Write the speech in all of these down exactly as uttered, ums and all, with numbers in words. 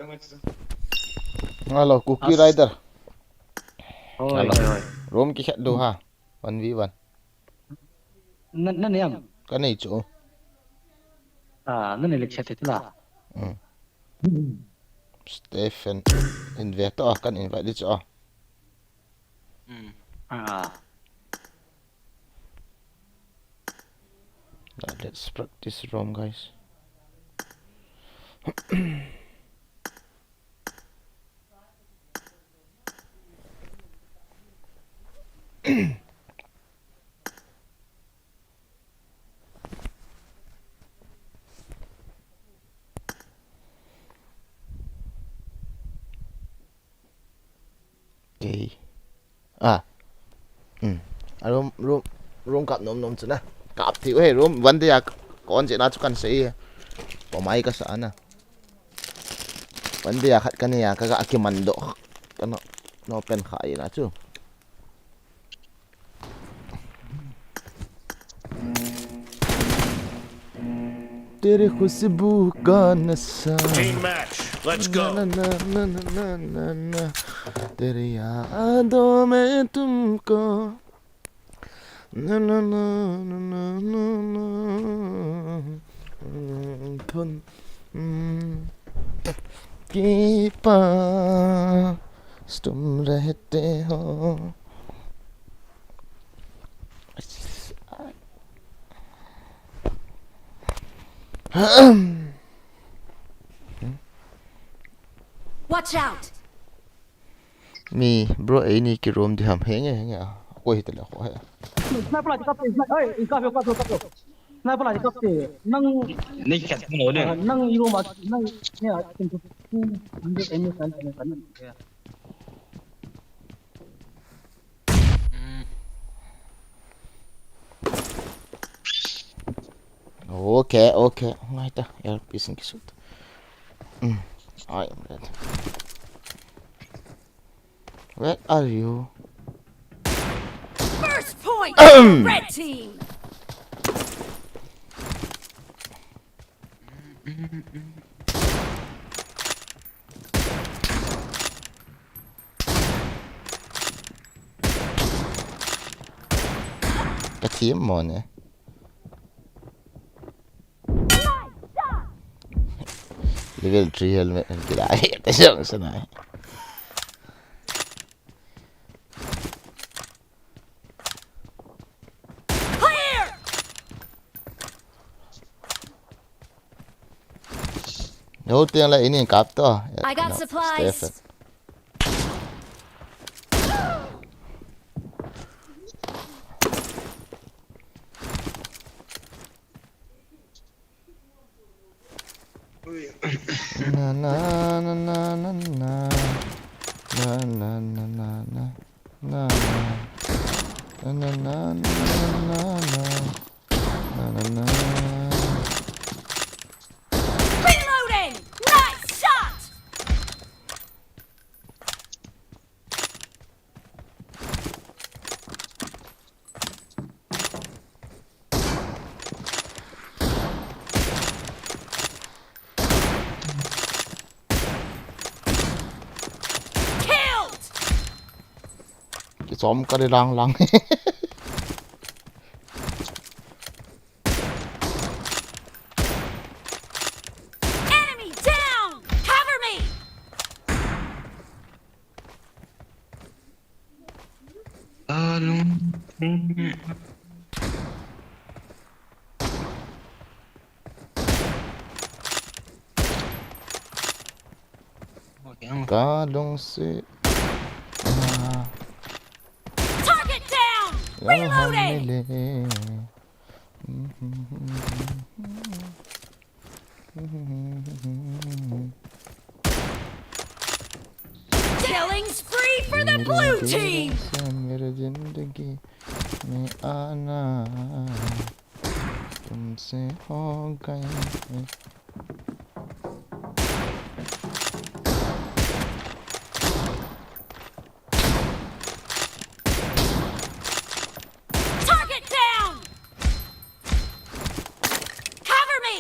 Hello, Kuki Rider. Hoi, hoi, hoi. Room kikhet diu ha. One v one. Na, na nei am? Ka nei chu. Ah, na nei le khet te la. Hmm. Stephen, invite to, kan invite di chu. Hmm. Ah. Let's practice room, guys. Kei. Ah. Hmm. A room, room, room kap nom nom chu na. Kap ti he room, one day a kon je na chu kan sei. Pa mai ka sa na. One day a khat ka nei a, ka ga kiman doh. Ka no, no pen kha i na chu. तेरी खुशबू का नशा। Team match, let's go. ना, ना, ना। तेरी यादों में तुमको। ना, ना, ना। थुन, हम्म, के पास तुम रहते हो। Watch out! Mi, bro, eini ki room di ham, henge, henge, a. Koi hita le, koi he. Sniper la, kap, sniper, oi, kap, kap, kap. Sniper la, kap, nang, nei khat mo le. Ah, nang i room a, nang, ne, a, two hundred M S kan, kan, kan. Okay, okay. Ngai ta, L P sin kisut. Mm. I am dead. Where are you? First point for red team. Ka team mo ne. Level three helmet an kila. Te jong sana. Clear! No, tiang la ini kap to. I got supplies. Stefan. Na, na, na, na, na, na. Na, na, na, na, na. Na, na. Na, na, na, na, na, na. Na, na, na. Reloading! Nice shot! Killed! Kichom ka ri lang lang. Enemy down! Cover me! Alung. Ka lungset. Ah. Target down! Reloading! Killing spree for the blue team! मेरे जिंदगी में आना तुमसे हो गए हैं। Target down! Cover me!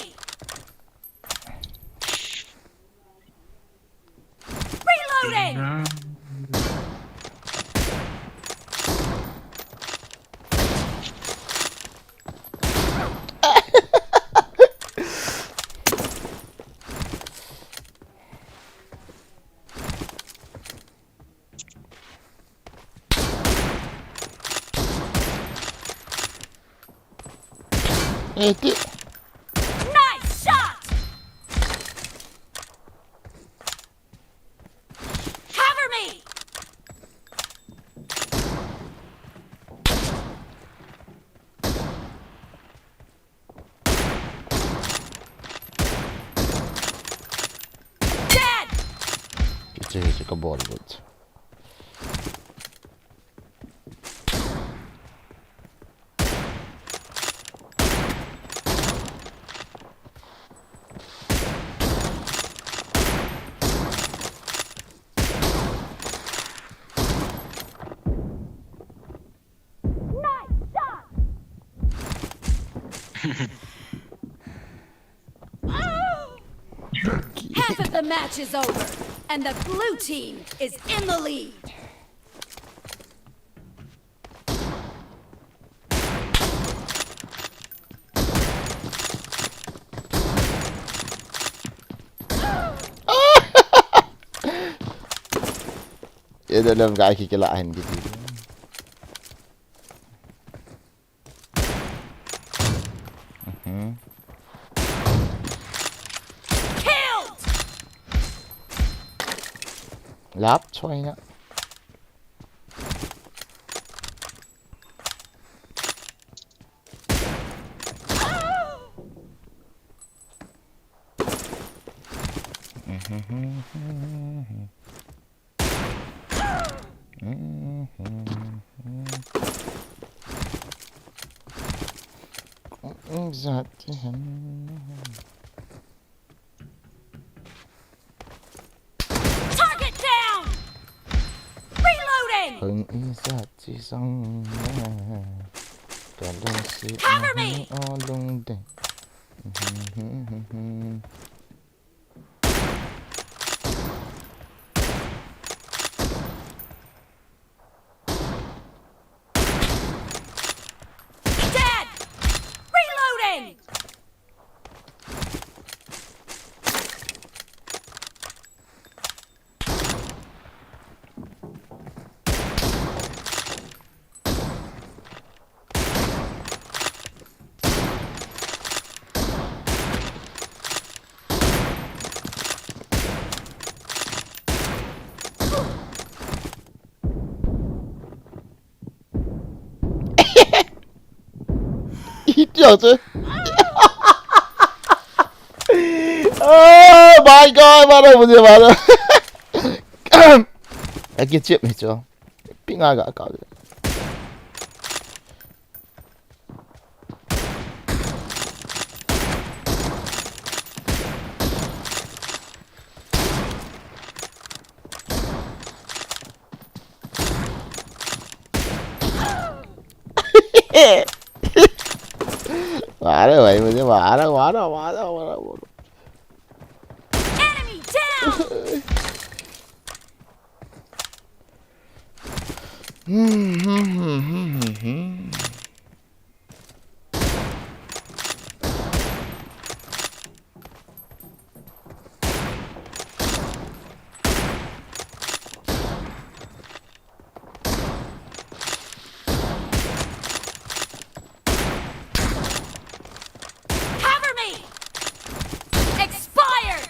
Eti. Nice shot! Cover me! Dead! Hiche, hiche kabol got. Nice shot! Half of the match is over, and the blue team is in the lead. Eda lam ga ki kila ahin kiti. Mhm. Killed! Lap choi na. Exactly. Target down! Reloading! Kung isat si sang na. Cover me! Alung de. Dead! Reloading! Idiot. Oh my God, mano, mujhe mano. Aki chip ni cho. Pinga ga ka. मारो भाई मुझे, मारो, मारो, मारो, मारो, मारो। Enemy down! Cover me! Expired!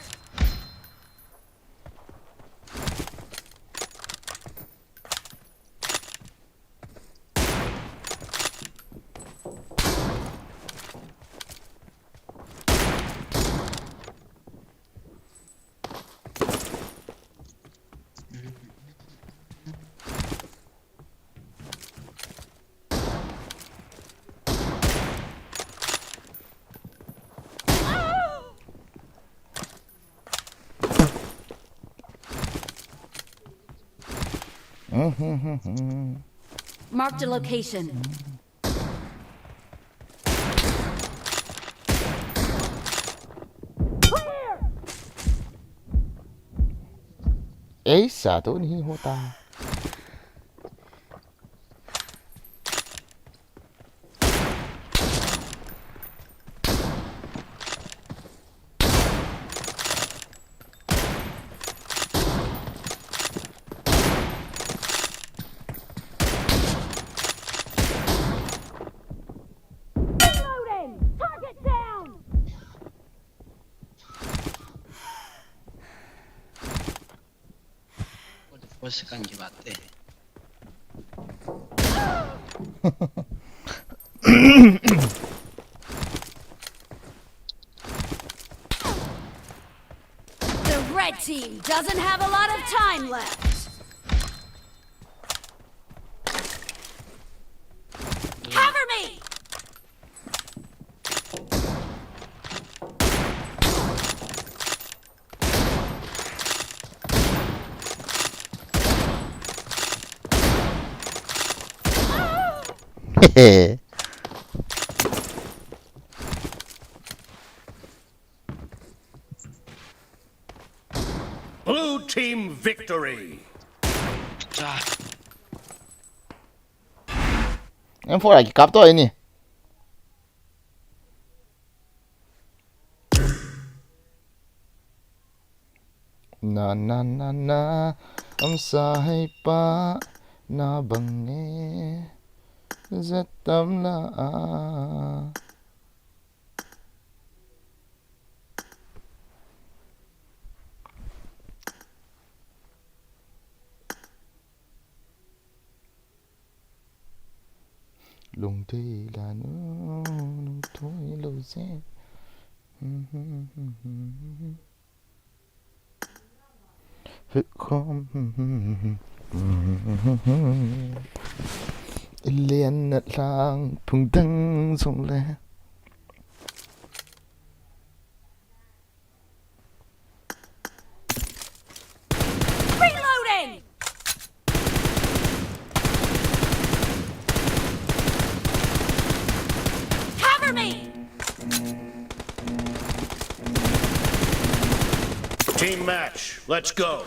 Marked a location. Ei, sa tu ni hota. Reloading! Bos kan ki bate. The red team doesn't have a lot of time left. Cover me! Blue team victory. Cha. M four a kikap to ahi ni. Na na na na, am sa hai pa na bang e, zat tam la a. Lungdei la nu, lungthoi lo se. Hikkhom. Ilian na lang phung dang song le. Reloading! Cover me! Team match, let's go.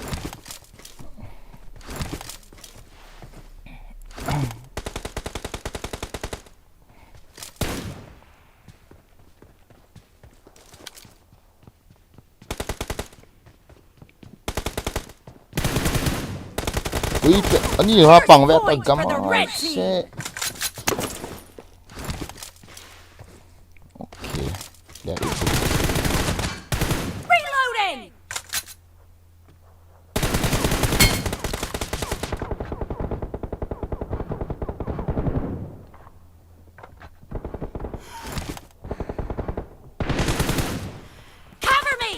Ui, ani ha pang ve ta gam a se. Okay. That is it. Reloading! Cover me!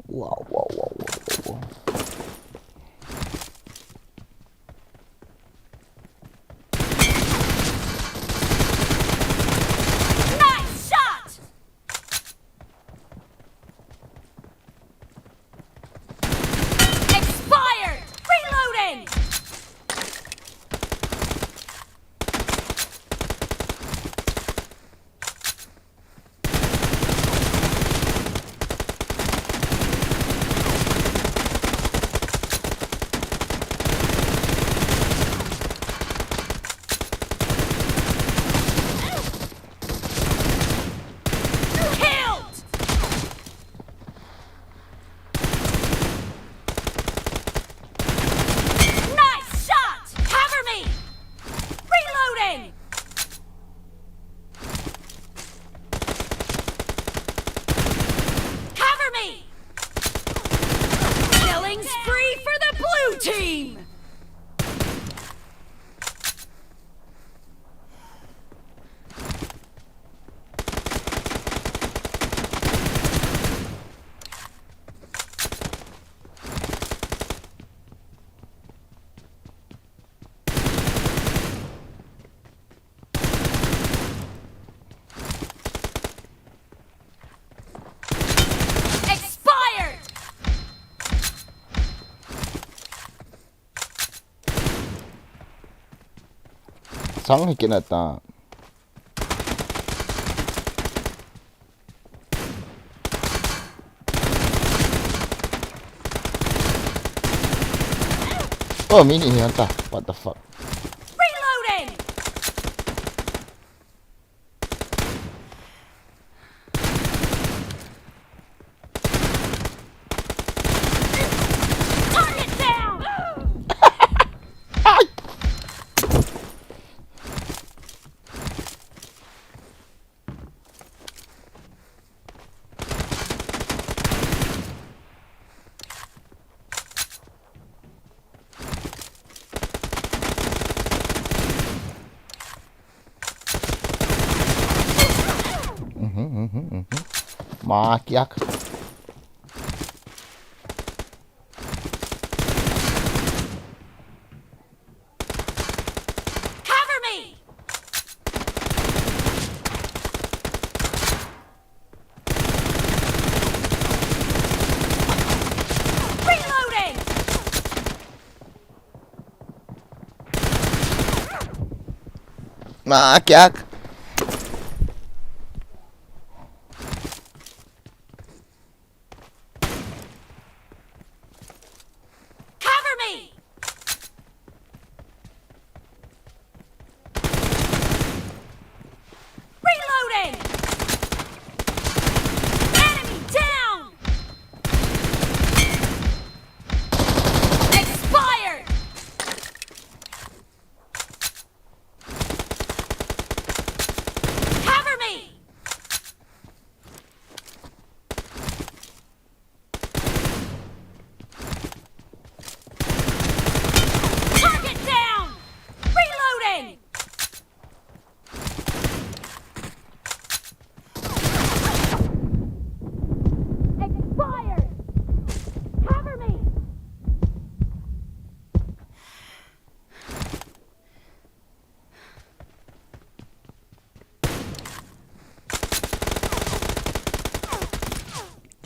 Wow, wow, wow, wow, wow. Nice shot! Expired! Reloading! Killed! Nice shot! Cover me! Reloading! Cover me! Killing spree for the blue team! Expired! Sang hi kina ta. Oh, mini hi anta. What the fuck? Reloading! Target down! Makiak. Makiak.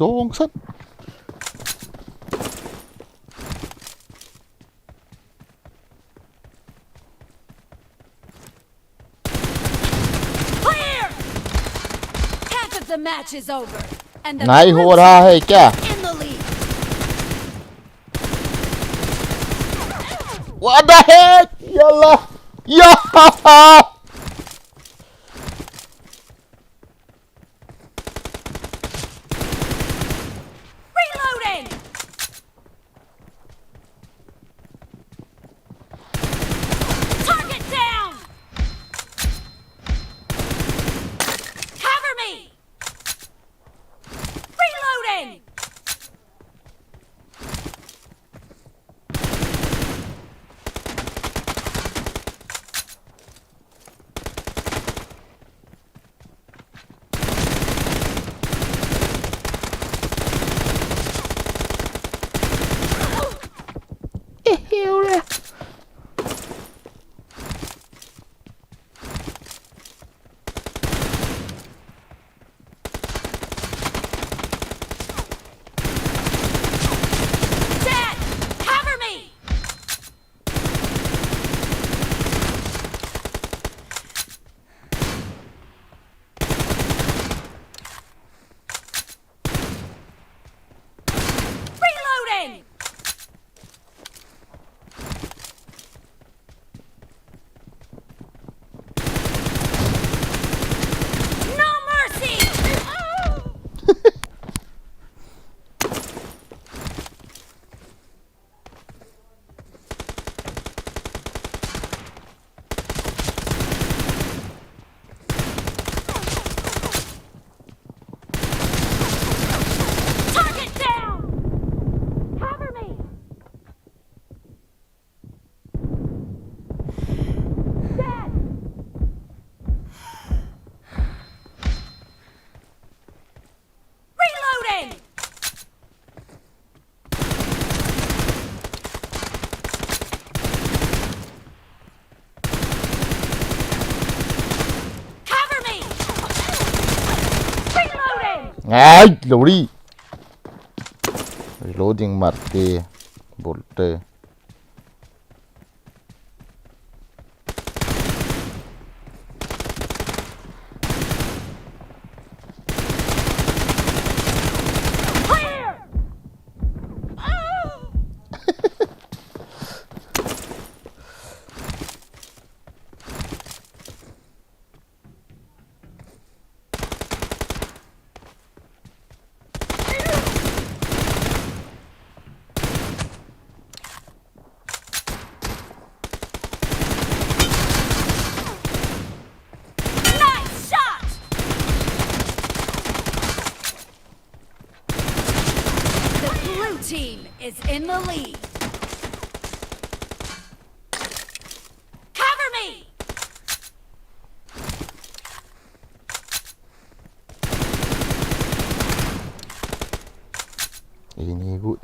Jong san. Half of the match is over, and the Nai ho raha hai kya? In the lead. What the heck? Yalla. Ya! Ai, lori. Reloading marte. Bolte.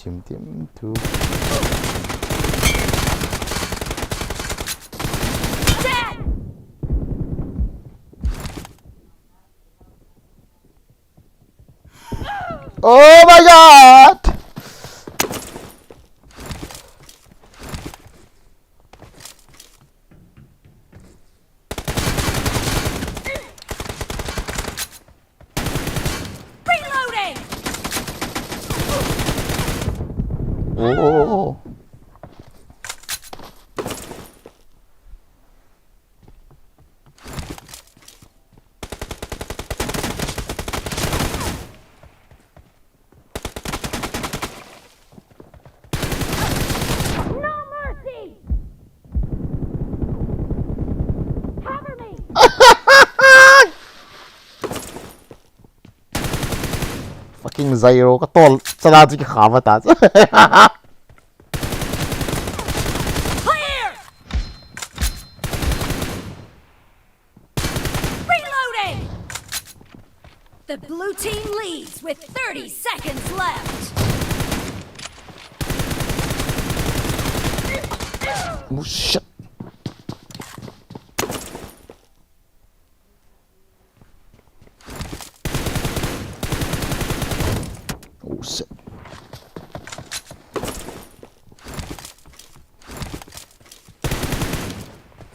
Tim tim tu. Oh my god! Reloading! Oh. No mercy! Cover me! Fucking Zyro ka tol chala chu ki khava ta. Clear! Reloading! The blue team leads with thirty seconds left. Oh shit. Oh shit.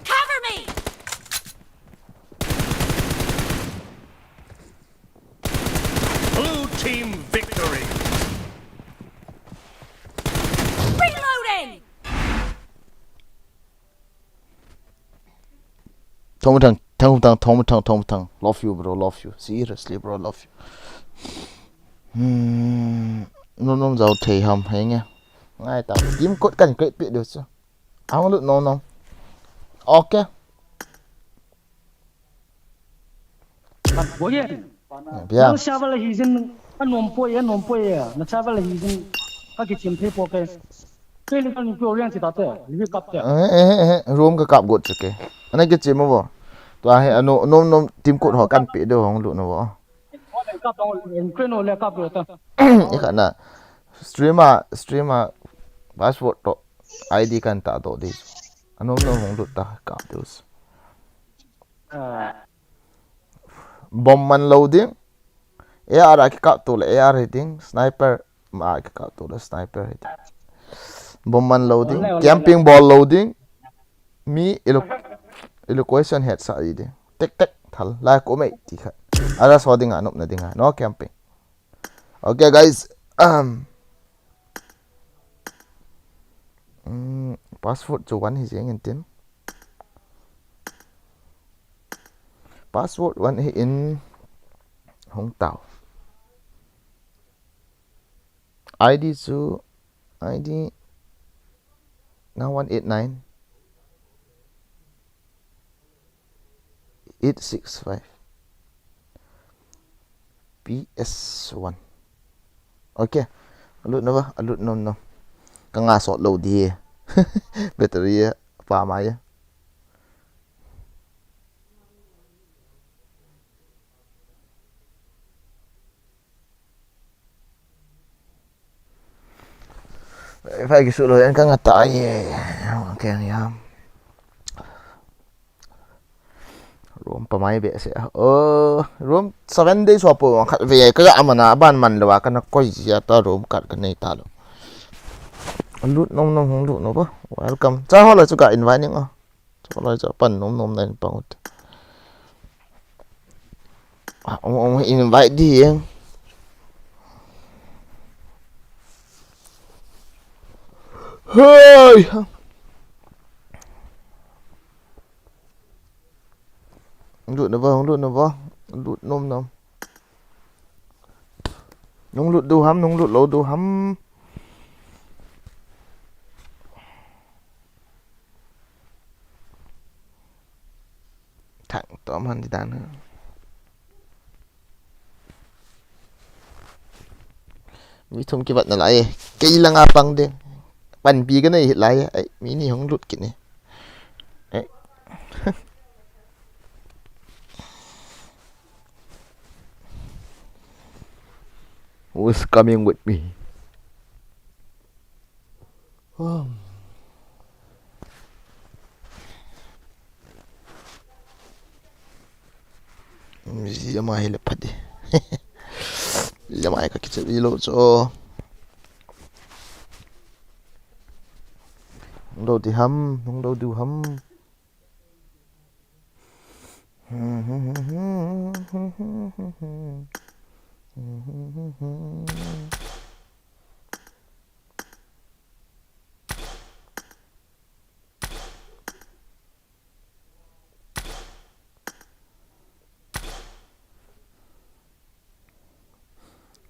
Cover me! Blue team victory! Reloading! Thong thang, thong thang, thong thang, thong thang. Love you, bro, love you. Seriously, bro, love you. Hmm, nom nom jao thei ham, henge. Ngai ta. Team code kan create pi deu chu. Ahung lut nom nom. Okay. Boye. Bia. Nang siaval hi jin, anom poi, anom poi, na siaval hi jin, ka kichim thei po ke. Ke le kan ko rian ti ta te, li kap te. Eh, eh, eh, eh, room ka kap got chu ke. Ana kichim mo bo. Tua hi, ano, nom nom team code ho kan pi deu hung lut no bo. Kap dong, en kre no le kap got ta. I kha na. Streamer, streamer, password to, I D kan ta to di. Anom nom hung lut ta, kap deu. Ah. Bomb man lou ding. A R a kikap to le A R hi ding. Sniper ma a kikap to le sniper hi ding. Bomb man lou ding. Ole, ole, camping ole. Bol lou ding. Mi elo-, elocation headshot hi ding. Tek tek thal. Lai ko mei ti khat. Ara so ding a nop na ding a. No camping. Okay, guys. Um, Mm, password chu one hi jeng in tin. Password one hi in hung tao. I D chu, I D nine one eight nine. Eight six five. P S one. Okay. Alut na ba? Alut nom nom. Ka nga sot lou di. Battery pa mai. Wi-Fi kisu lou, en ka nga ta ai. Okay, ya. Room pa mai be se. Oh, room seven days wa po khat ve ka ga mana ban man lou wa ka na koi ya ta room kat ka nei ta lou. Lut nom nom hung lut no ba. Welcome. Cha ho la chu ka invite ning o. Cholai cha pan nom nom nai pang ut. Ah, ong, ong invite di yang. Hei! Lut na ba, lut na ba. Lut nom nom. Nung lut du ham, nung lut lou du ham. Thang tom han di dan ha. Mi thum kibat na lai. Kei langa pang ding. Panpi ka nei lai. Ai, mi ni hung lut kit ni. Ai. Who's coming with me? Ji ama hi le phat e. Ji ama ka kichep ji lou chu. Hung lou ti ham, hung lou diu ham.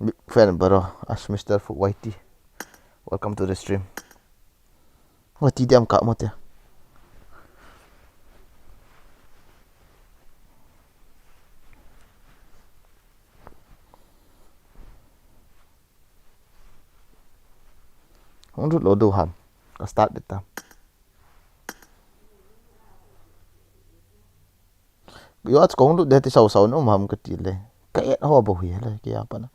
Big fan, bro. As Mister Fu Y T. Welcome to the stream. Wa ti diam ka mo te. Hung lut lou diu ham. Ka start bit ta. Yo, ach kong lut de ti sau sau nom ham ka ti le. Ka et ho bou hi le, ki apa na.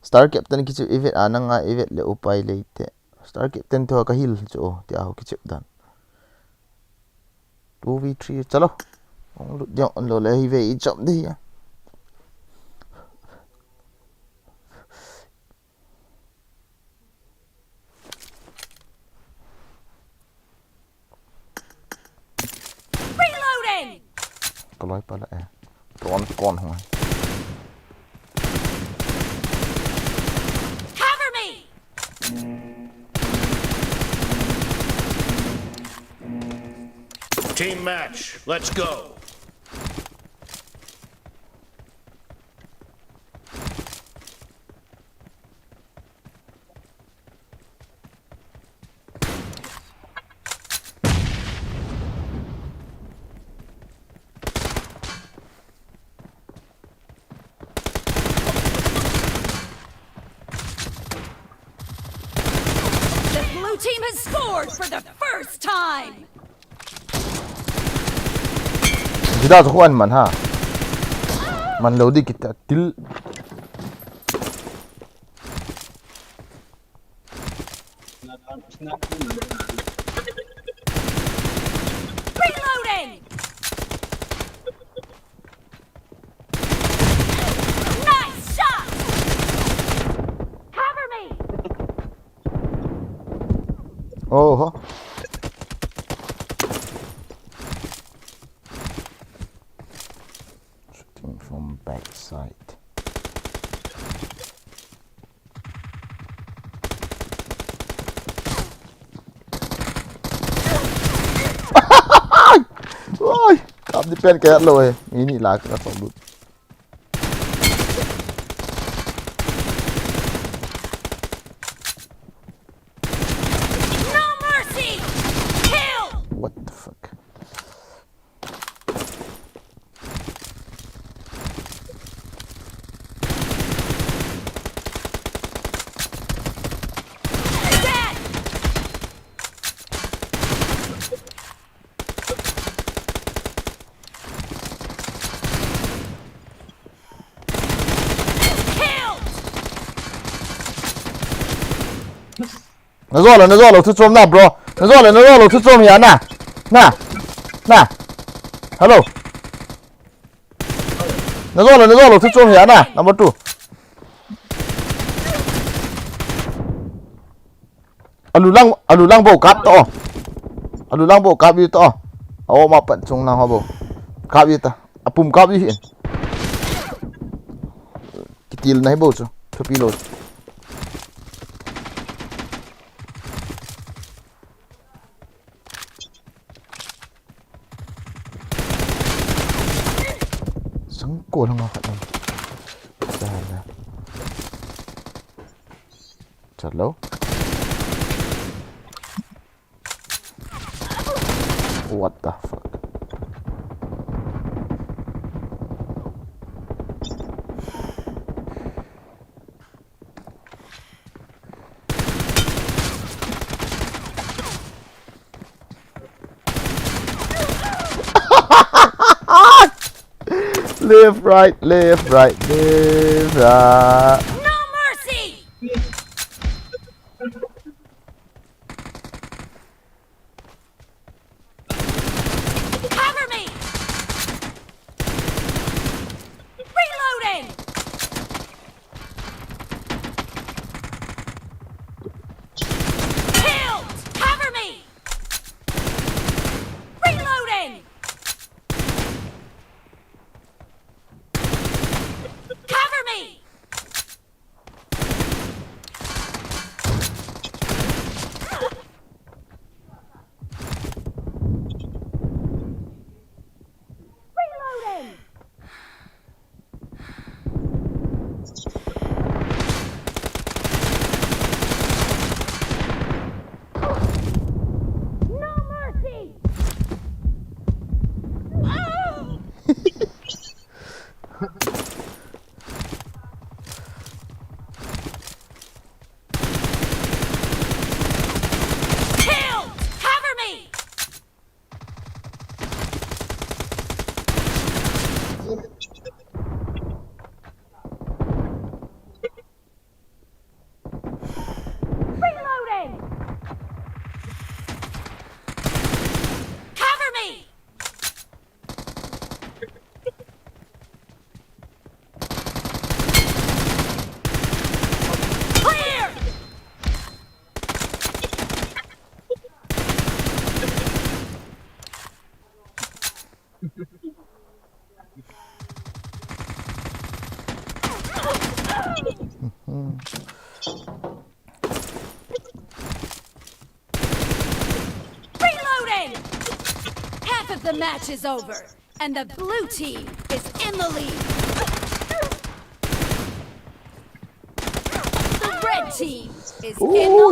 Star Captain kichu event a nanga event le upai le te. Star Captain to ka hil chu, ti a ho kichu dan. Two v three, chalo. Hung lut diu an lo le hi ve i chom de ya. Reloading! Ka loi pa la e. Ton kon hung. Cover me! Team match, let's go! The blue team has scored for the first time. Jida chu khuan man ha. Man lo di kita til. Reloading! Nice shot! Cover me! Oho. Shooting from backside. Oi, kap di pen kaya lo eh. Ini lah ka song lut. No mercy! Kill! What the fuck? Dead! Kill! Na zo le, na zo le, thu chom na, bro. Na zo le, na zo le, thu chom hi a na. Na. Na. Hello. Na zo le, na zo le, thu chom hi a na. Number two. Alu lang, alu lang bou kap to. Alu lang bou kap i to. Aw ma pat chung lang ho bou. Kap i ta. Apum kap i hin. Kitil na hi bou chu. Thupi lo. Sangko lang a khat lang. Sala. Chalo. What the fuck? Left, right, left, right, left, right. No mercy! The match is over, and the blue team is in the lead. The red team is in the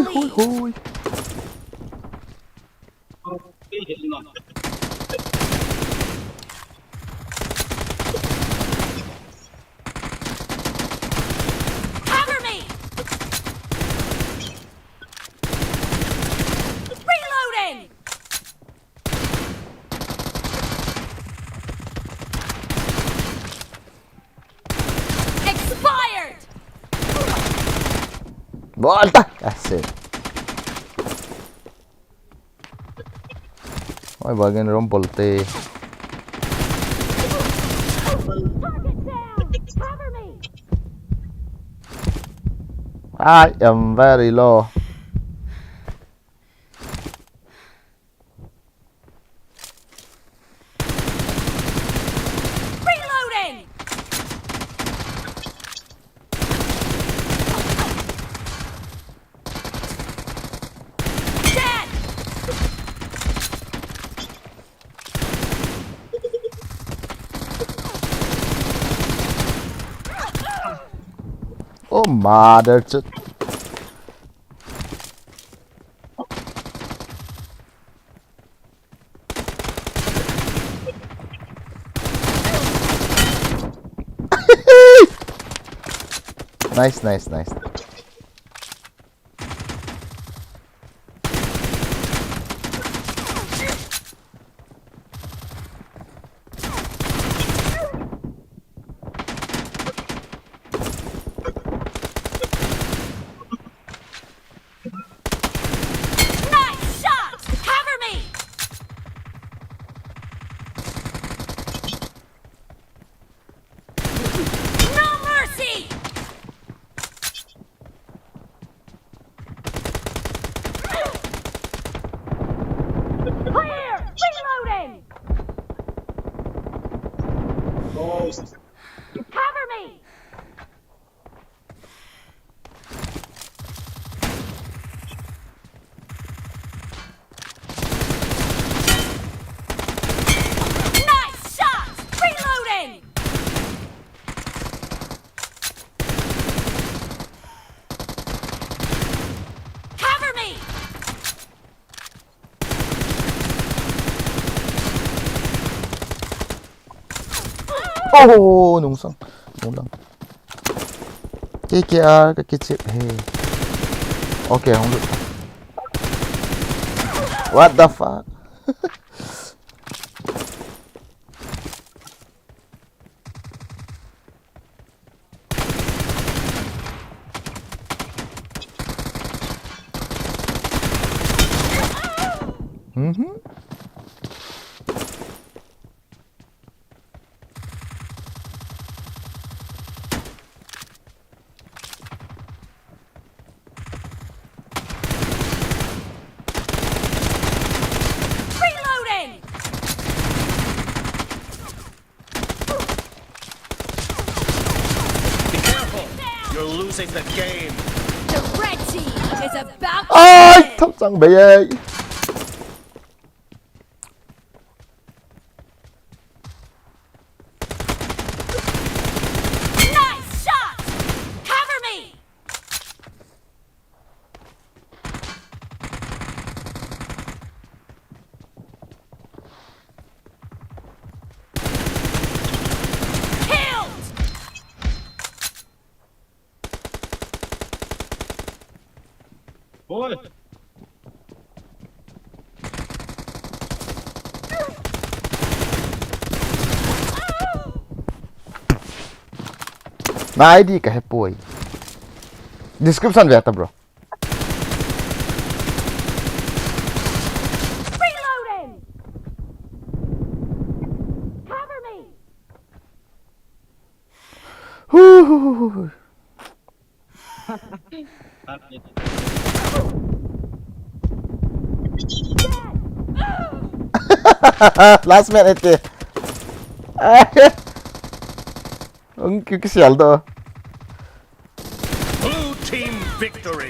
lead. Hui, hui. Cover me! Reloading! Expired! Volta! Kasi. Oi, bagin rompol te. Target down! Cover me! I am very low. Reloading! Dead! Oh, mother ch- Nice, nice, nice. Nice shot! Cover me! No mercy! Clear! Reloading! Cover me! Nice shot! Reloading! Cover me! Oh, nungsang. Nungsang. K K R ka kichip he. Okay, hung lut. What the fuck? Mhm. Reloading! Be careful! You're losing the game! The red team is about to win! Ai, thap chang bei ai. Nice shot! Cover me! Killed! Boy! Na I D ka he poi. Description ve ta, bro. Reloading! Cover me! Hu, hu, hu, hu, hu. Last man ete. Ang kikisial to. Blue team victory.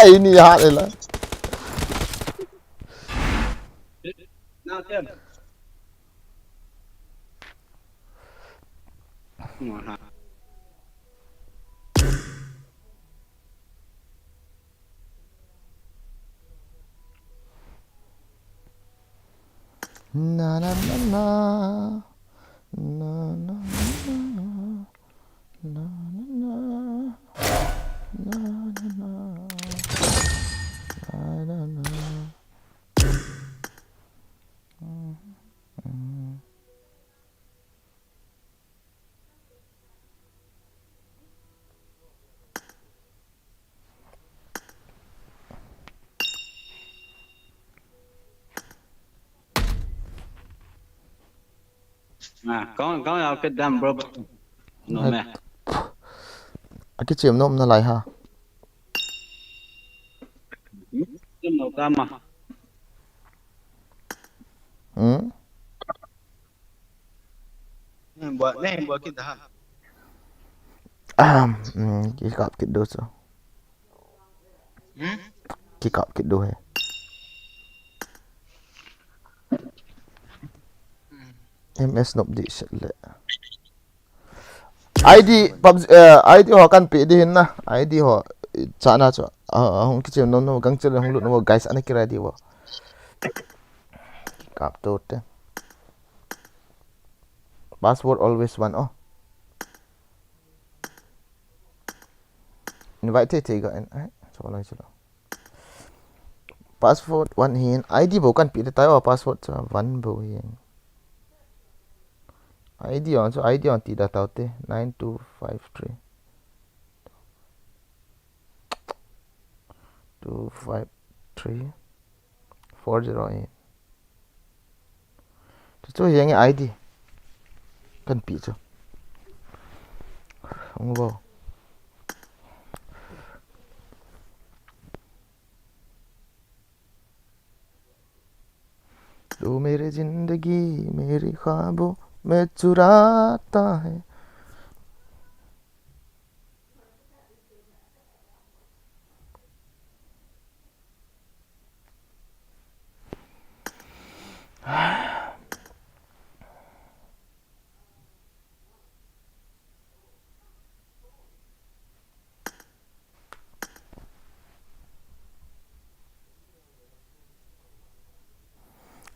Ini hat ila. Now, Tim. Ngol ha. Na, na, na, na. Na, na, na, na. Na, na, na. Na, na, na. Mhm, mhm. Ah, kong, kong, okay, done, bro. No, ai, me. Akichem nom nalai ha. Hmm? Chem nom kama. Hmm? Nei bol, nei bol kit da. Ahem, hmm, kikap kit diu chu. Hmm? Kikap kit diu ahi. Hmm. M S nop ding set le. I D, PUBG, eh, I D ho kanpe ding ahin na. I D ho, chana chu. Ah, ah, hung kichem nom nom, gangchel hung lut nom, guys, ana kirai diu. Kap to te. Password always one, oh. Invite thei thei ga in, eh, so lai chu lo. Password one hin, I D bou kanpe ding tai, oh, password chu one bou hin. I D on, so I D on ti da tau te, nine two five three. Two five three. Four zero eight. Chu chu hi nge I D. Kanpe chu. Hung vo. तू मेरी जिंदगी, मेरी ख्वाबों में चुराता है।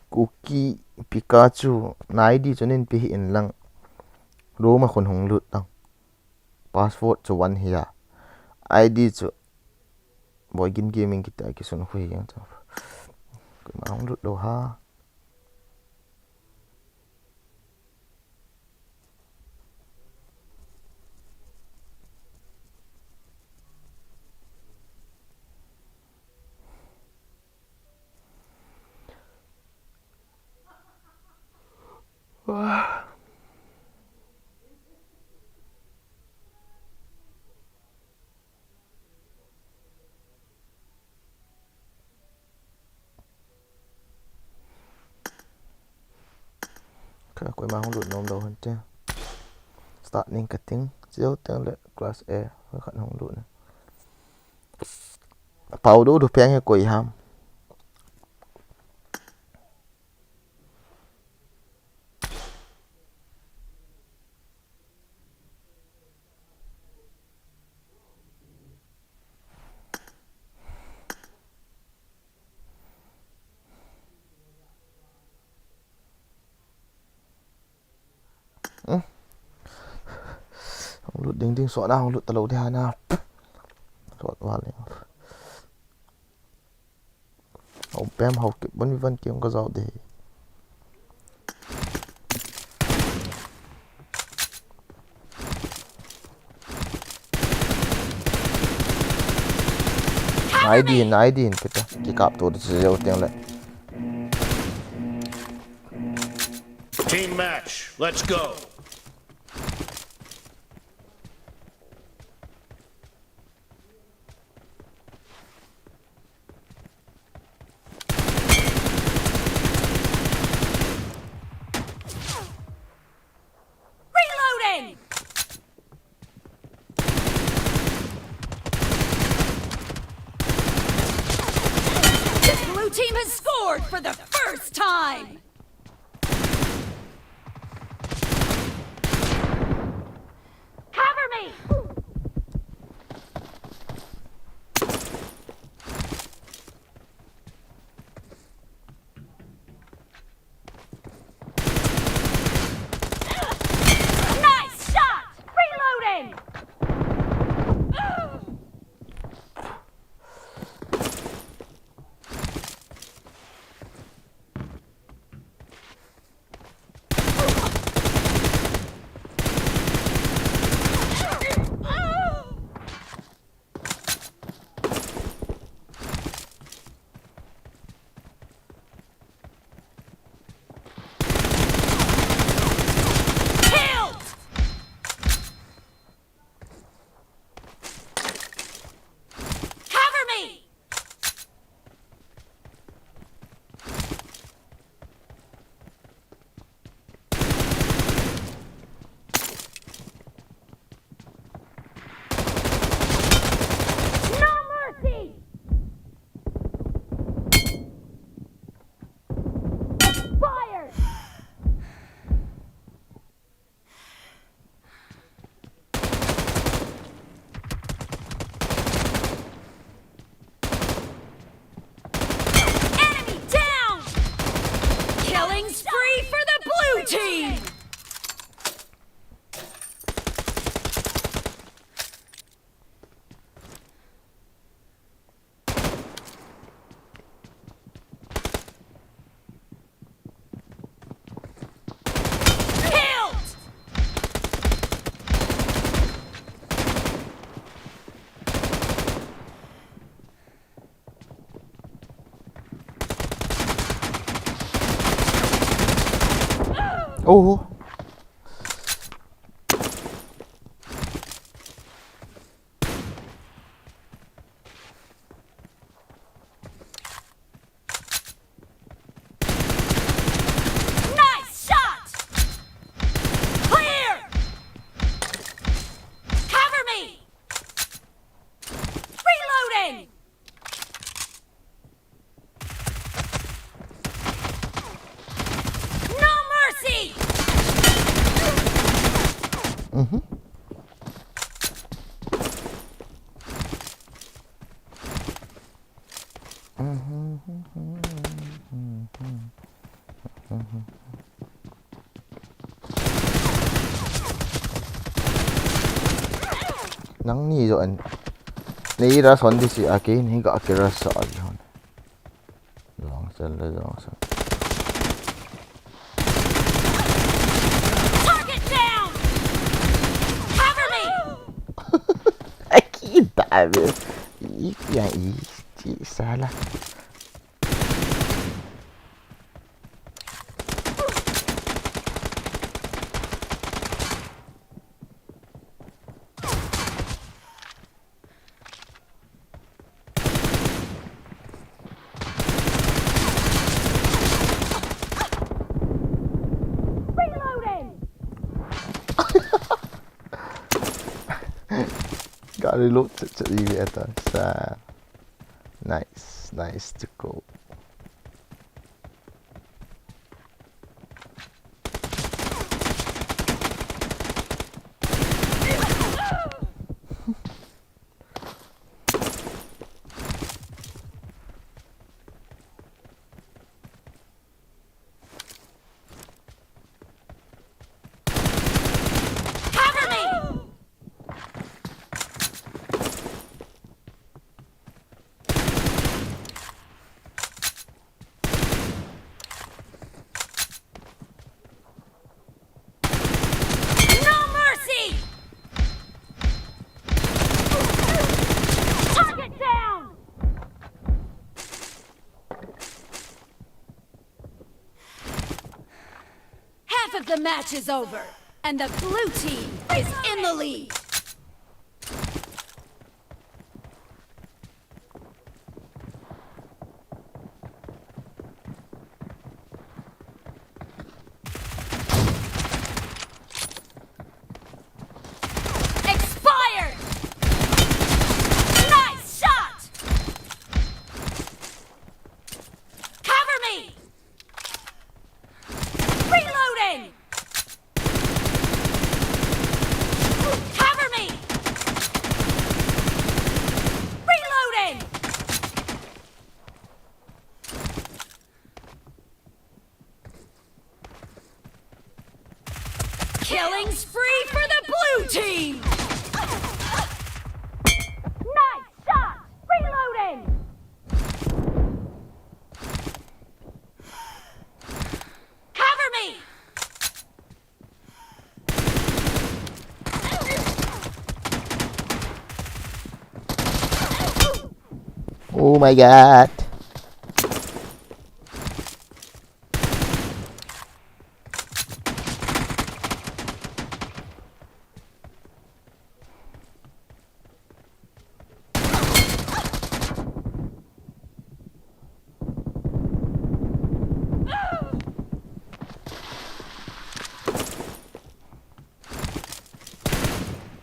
Kuki Pikachu, na I D chu nin pe hih in lang. Room a khun hung lut lang. Password chu one hi a. I D chu Boygin Gaming kiti a kisun khu hi jeng chu. Koima hung lut lou ha. Ka koima hung lut nom lou hon te. Start ning ka ting. Chiu teng le class A. Khat hung lut na. Pau du du peng he koi ham. Hmm. Hung lut ding ding so na hung lut talou de ha na. Lot wa le. Hau pem hau kip bun vi van kim ka zau de. Nai din, nai din, kita. Kikap to, di sa teng le. Team match, let's go. Reloading! The blue team has scored for the first time! Oh. Nice shot! Clear! Cover me! Reloading! No mercy! Mhm. Nangni jo an. Nei rush hon di si a, kei ni ga kei rush a ji hon. Jong sel le jong sel. Target down! Cover me! Aki da be. I ya i chi sala. Reloading! Got reload to, to the better. So, nice, nice to go. Cover me! No mercy! Target down! Half of the match is over, and the blue team is in the lead. Expired! Nice shot! Cover me! Reloading! Cover me! Reloading! Killing spree for the blue team! Nice shot! Reloading! Cover me! Oh my God.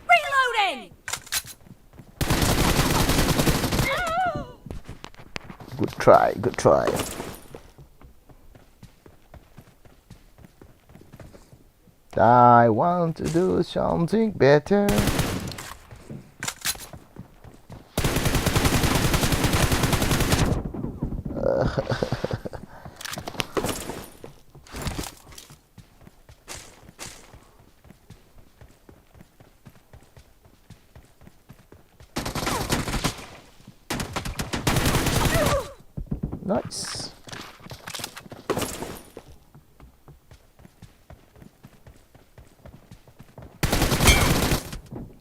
Reloading! Good try, good try. I want to do something better. Nice.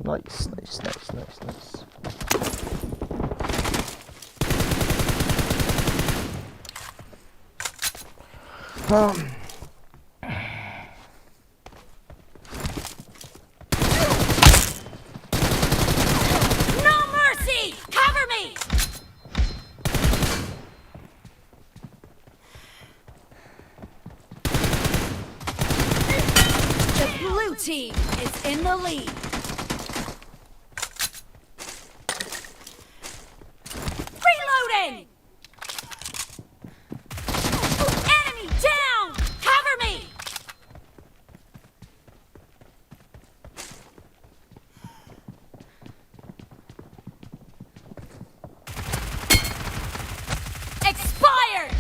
Nice, nice, nice, nice, nice. Um. Team is in the lead. Reloading! Enemy down! Cover me! Expired!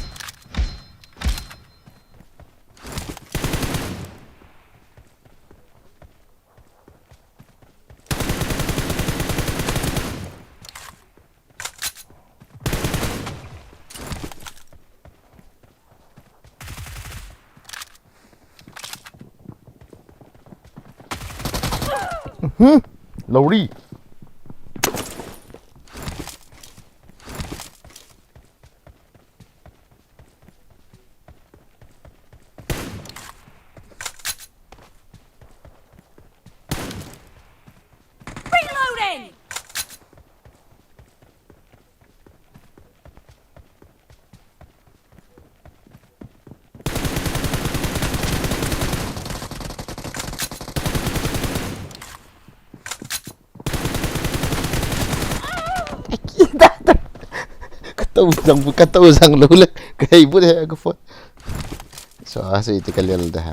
Hmm, Lowry. Reloading! Kata u jang, kata u jang lou le. Kahi bu de ka phone. So, ase iti ka lel da ha.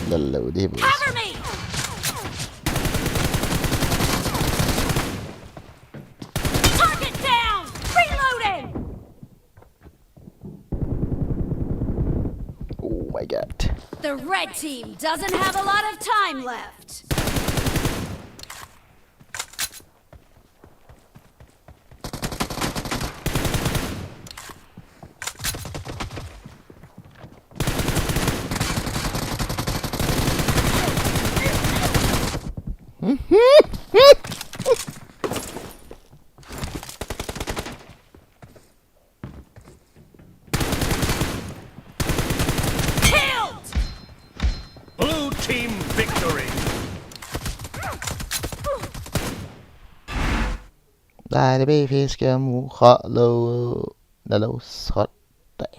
Lel lou di bu. Cover me! Target down! Reloading! Oh my God. The red team doesn't have a lot of time left. Killed! Blue team victory! Dai de be face ke mu kha lo na lo sot dai.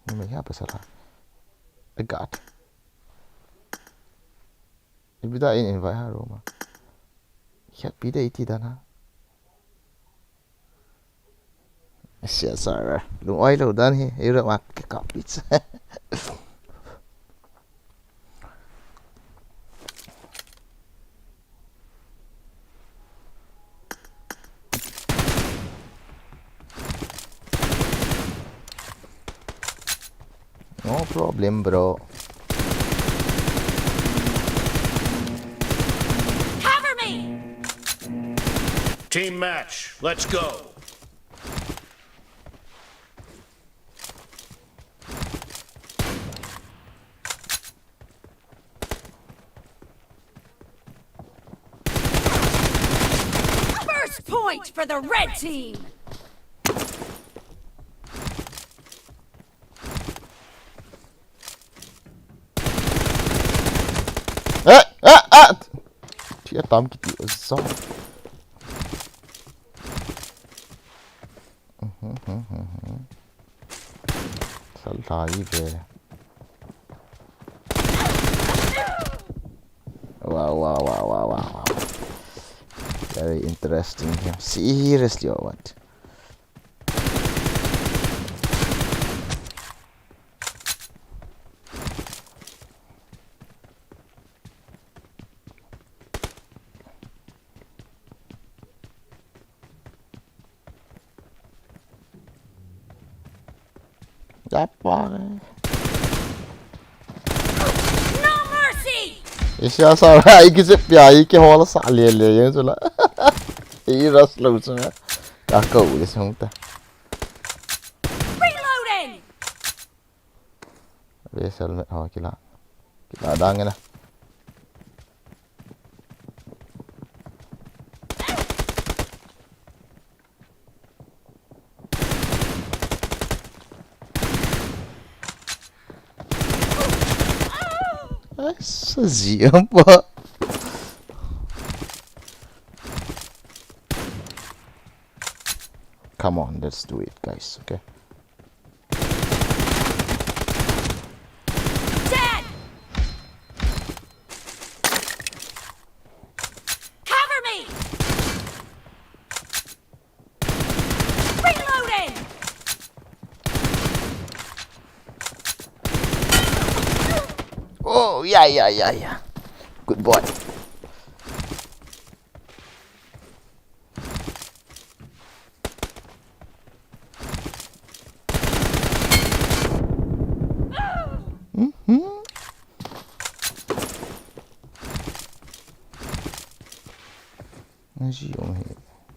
Ni mai ha pasal ha. I got. Ipi da in invite ha Roma. Khat pi da iti da na. Sia sara. Lung oi lo dan hi. Ira mak ke kapit. No problem, bro. Cover me! Team match, let's go. First point for the red team! Eh, eh, eh! Thia tam kiti zong. Mhm, mhm, mhm. Sal thai ve. Wow, wow, wow, wow, wow, wow. Very interesting game. Seriously, or what? Japa. No mercy! Isia sa ra, iki se pia, iki hola sa le le, yang sula. I ras lo sa. Ka ko le sa ta. Reloading! Ve helmet ho kila. Kila dang na. Ai, sa ziam pa. Come on, let's do it, guys, okay? Oh, yeah, yeah, yeah, yeah. Good boy.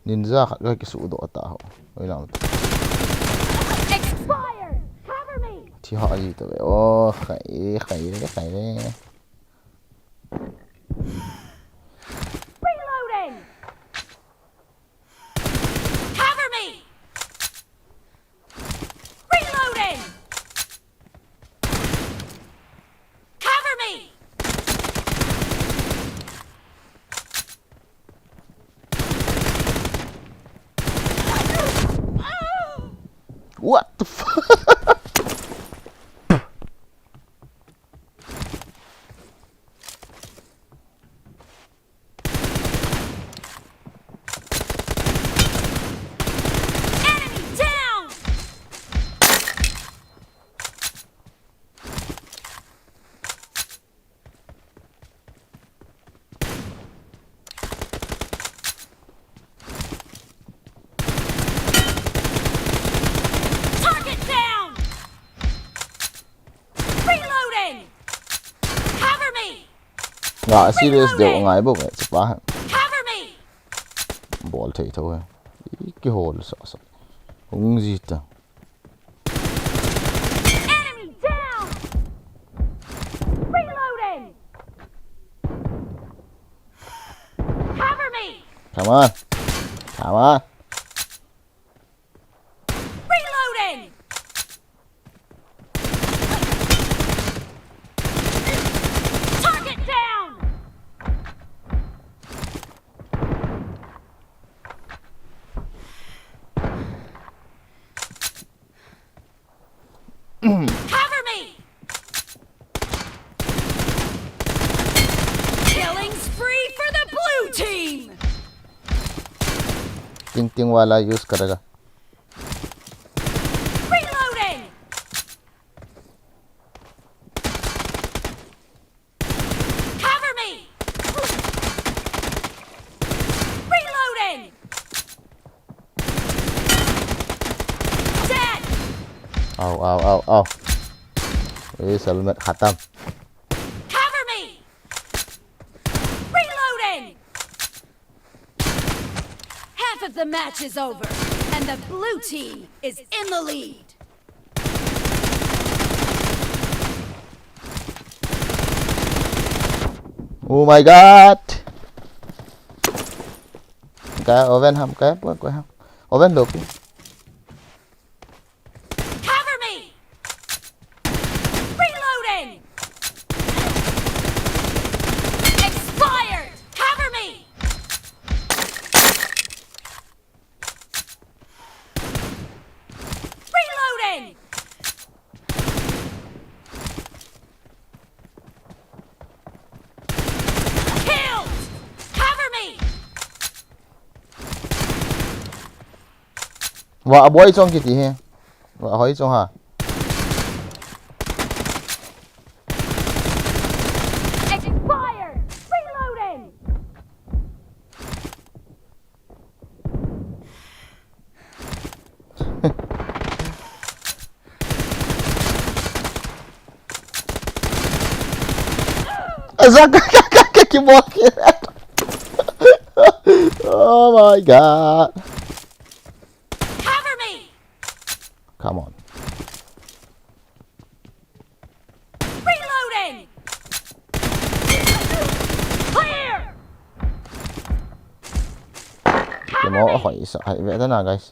Ninja khat ka kisuhdoh ta ho. Oi lang. Thi ha ji ta ve. Oh, khai, khai, khai. What the fuck? Nga serious deu ngai bou nge chapa. Bol thei tho he. I kihol sa sa. Hung ji ta. Come on. Come on. Ting ting wala use karega. Au, au, au, au. Ei, helmet khatam. Half of the match is over, and the blue team is in the lead. Oh my God. Ka oven ham, ka pun ko ham. Oven do pi. Wa, a boy chong kiti he. Wa, hoi chong ha. Azak ka, ka, ka, ka, kibok. Oh my God. Come on. Kimo ahoi sa, hai ve ta na, guys.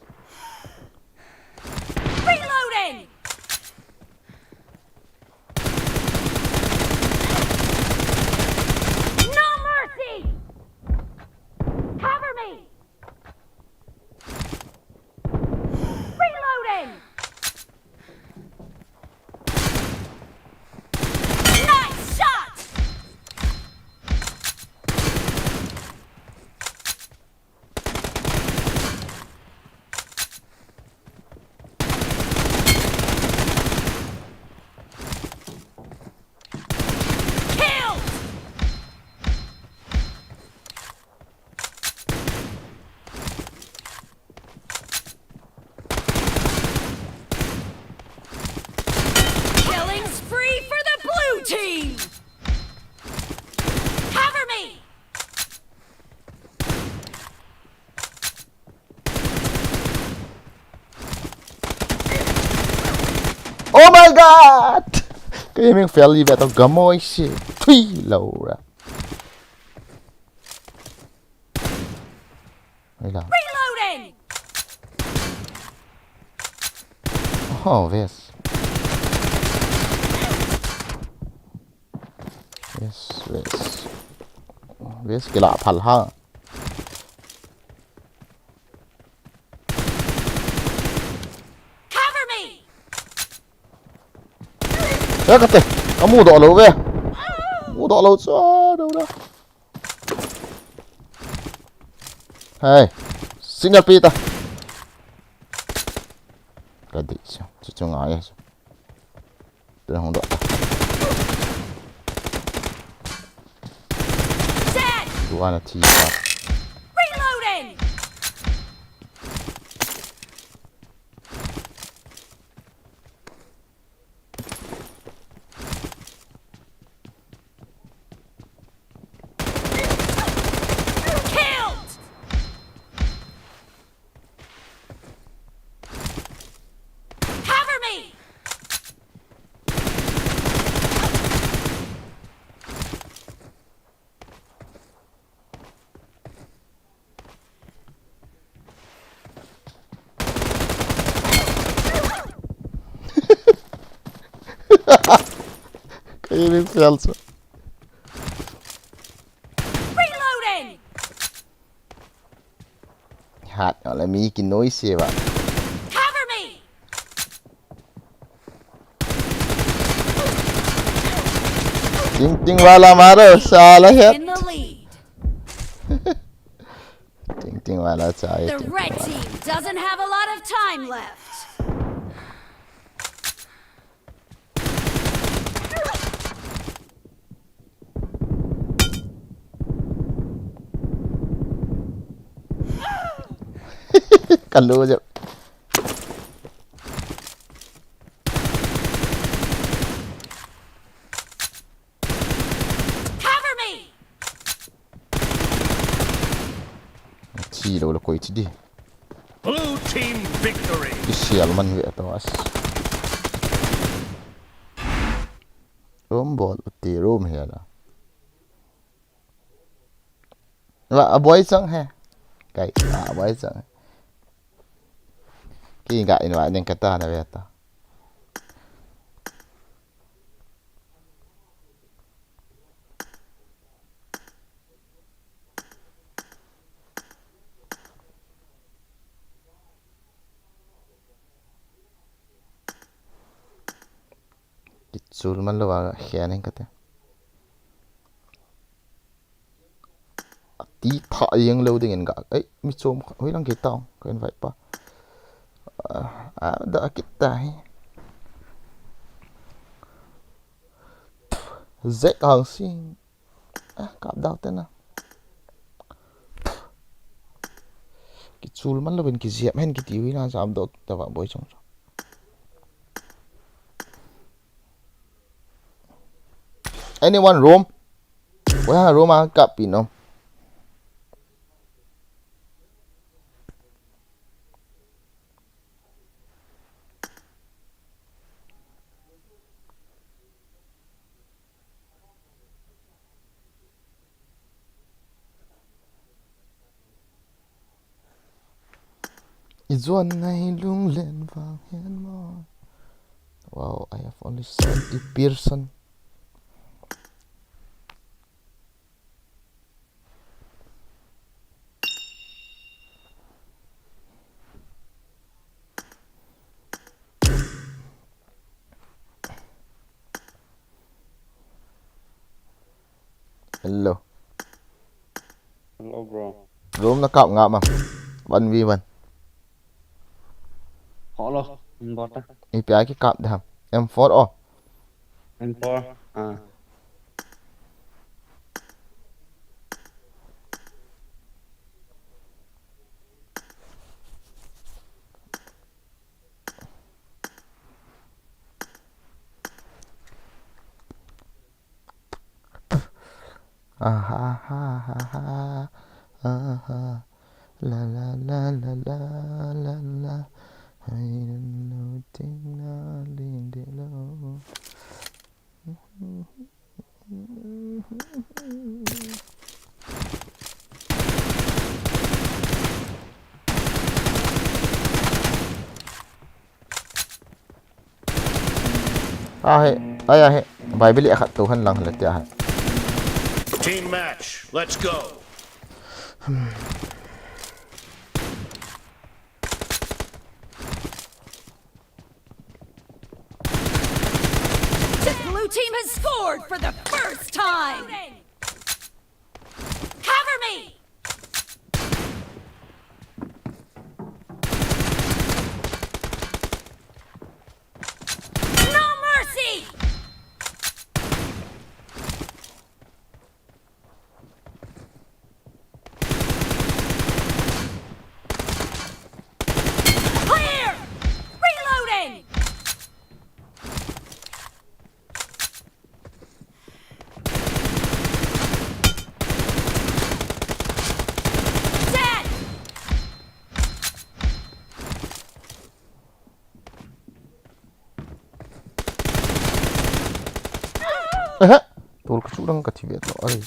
At! Ka aiming fail i ve to gamoi si. Thui lo ra. Ai la. Reloading! Oh, vest. Vest, vest. Vest kila phal ha. Cover me! Eh, kate. Kamu doh lou ve. Mu doh lou cha, doh lou. Hey. Signal pe ta. Ka dei chu. Chu chu ngai chu. Tuna hung doh ta. Dead! Tua na thi ta. Reloading! Killed! Cover me! Ka aiming fail chu. Reloading! Hat, ole mi kinoi se ba. Cover me! Ting ting wala maro, sala het. In the lead. Ting ting wala cha, The ting ting red wala. Team doesn't have a lot of time left. Kalu je. Cover me! Thi lo lo koi thi di. Blue team victory. Kisial man ve to as. Room bol uti room he la. La a boy chang he. Kai a boy chang. Ki ga in wa ning kata na ve ta. Kichul man lo a, hian in kate. Ti tha jeng lo ding in ga. Ei, mi chom kha, hoi lang ke tao, ka invite pa. Ah, ah, da kit ta hi. Zek hang sing. Ah, kap dau te na. Kichul man lo in kiziap hen kiti ui na jam dok ta va boi chong chong. Anyone room? Wah, room a kap pi no. I zuan na hi lunglen vang hen mo. Wow, I have only seventy percent. Hello. Hello, bro. Room na kap nga ma. One v one. Hello, in bota. Ipi a kikap da. M four o. M four. Ah. Aha, aha, aha, aha. La, la, la, la, la, la, la. Hai nan lo ting na ling de lo. Ahi, ai ahi. Bible a khat to han lang le tia hai. Team match, let's go. The blue team has scored for the first time. Cover me! No mercy! Clear! Reloading! Dead! Ehe. Tol ka chu dang ka thi vet lo ai.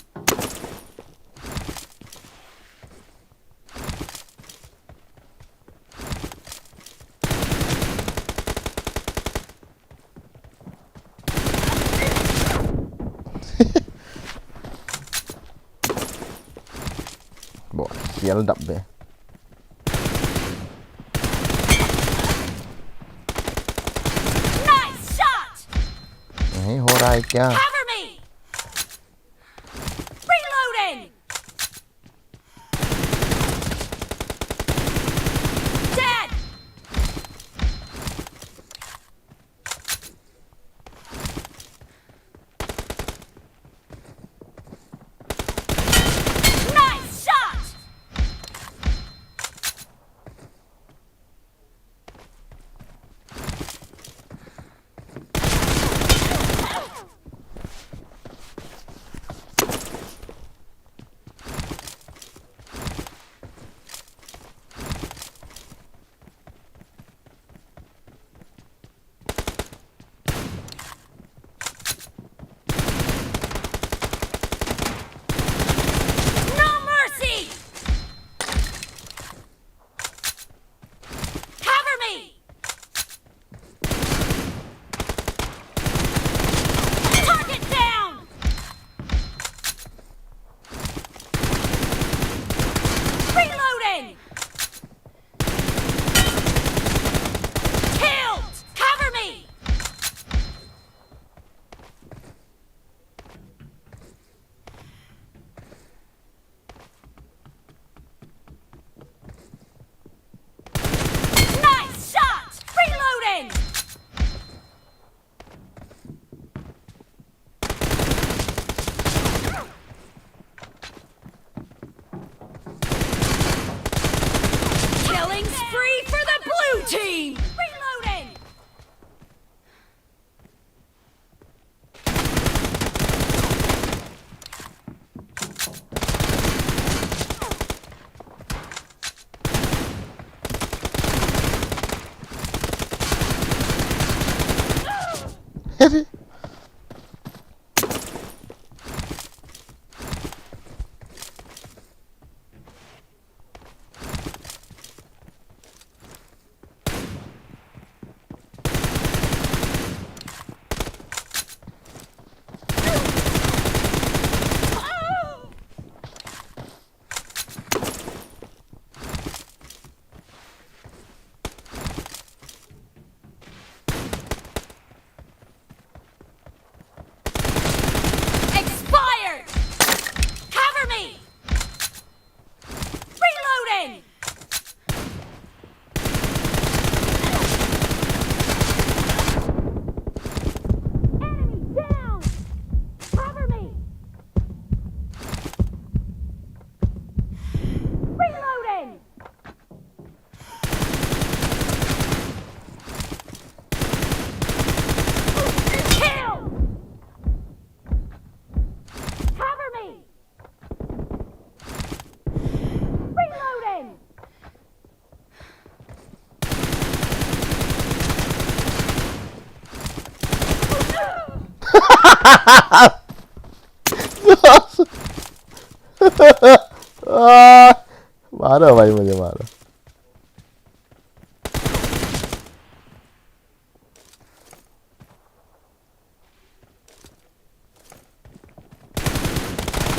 Bo, sial dap be. Nice shot! Hey, ho raha hai kya? Cover me! Reloading! Dead! Nice shot! आ, मारो भाई, मुझे मारो।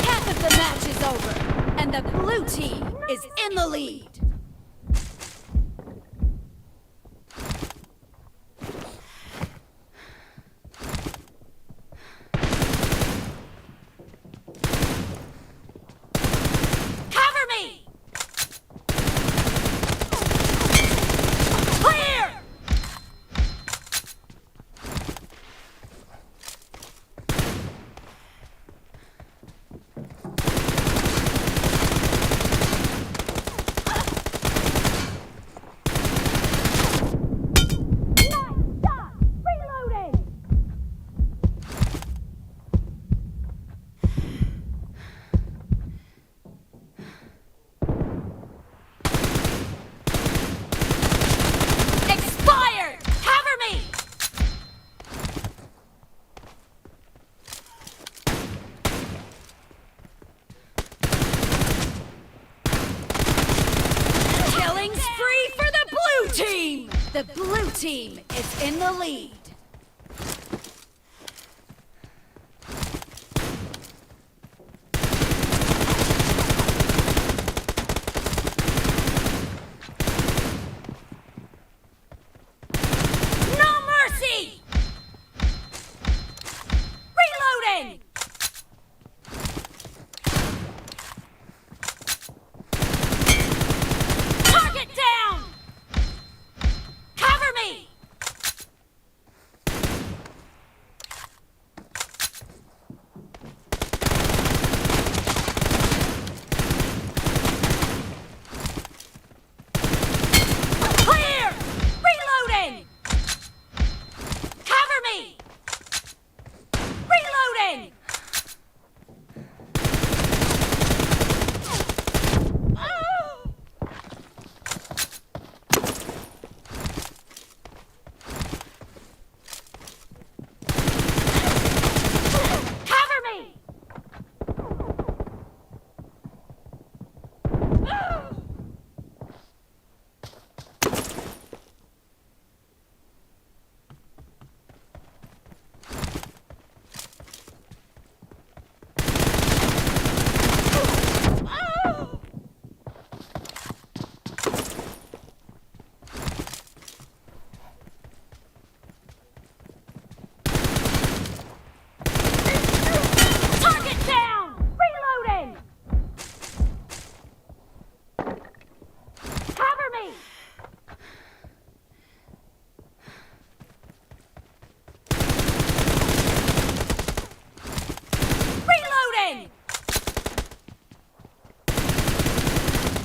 Half of the match is over, and the blue team is in the lead. Cover me! Clear! Nice shot! Reloading! Expired! Cover me! Killing spree for the blue team! The blue team is in the lead. No mercy! Reloading! Target down! Cover me! Clear! Reloading! Cover me! Reloading! Cover me! Target down! Reloading! Cover me! Reloading!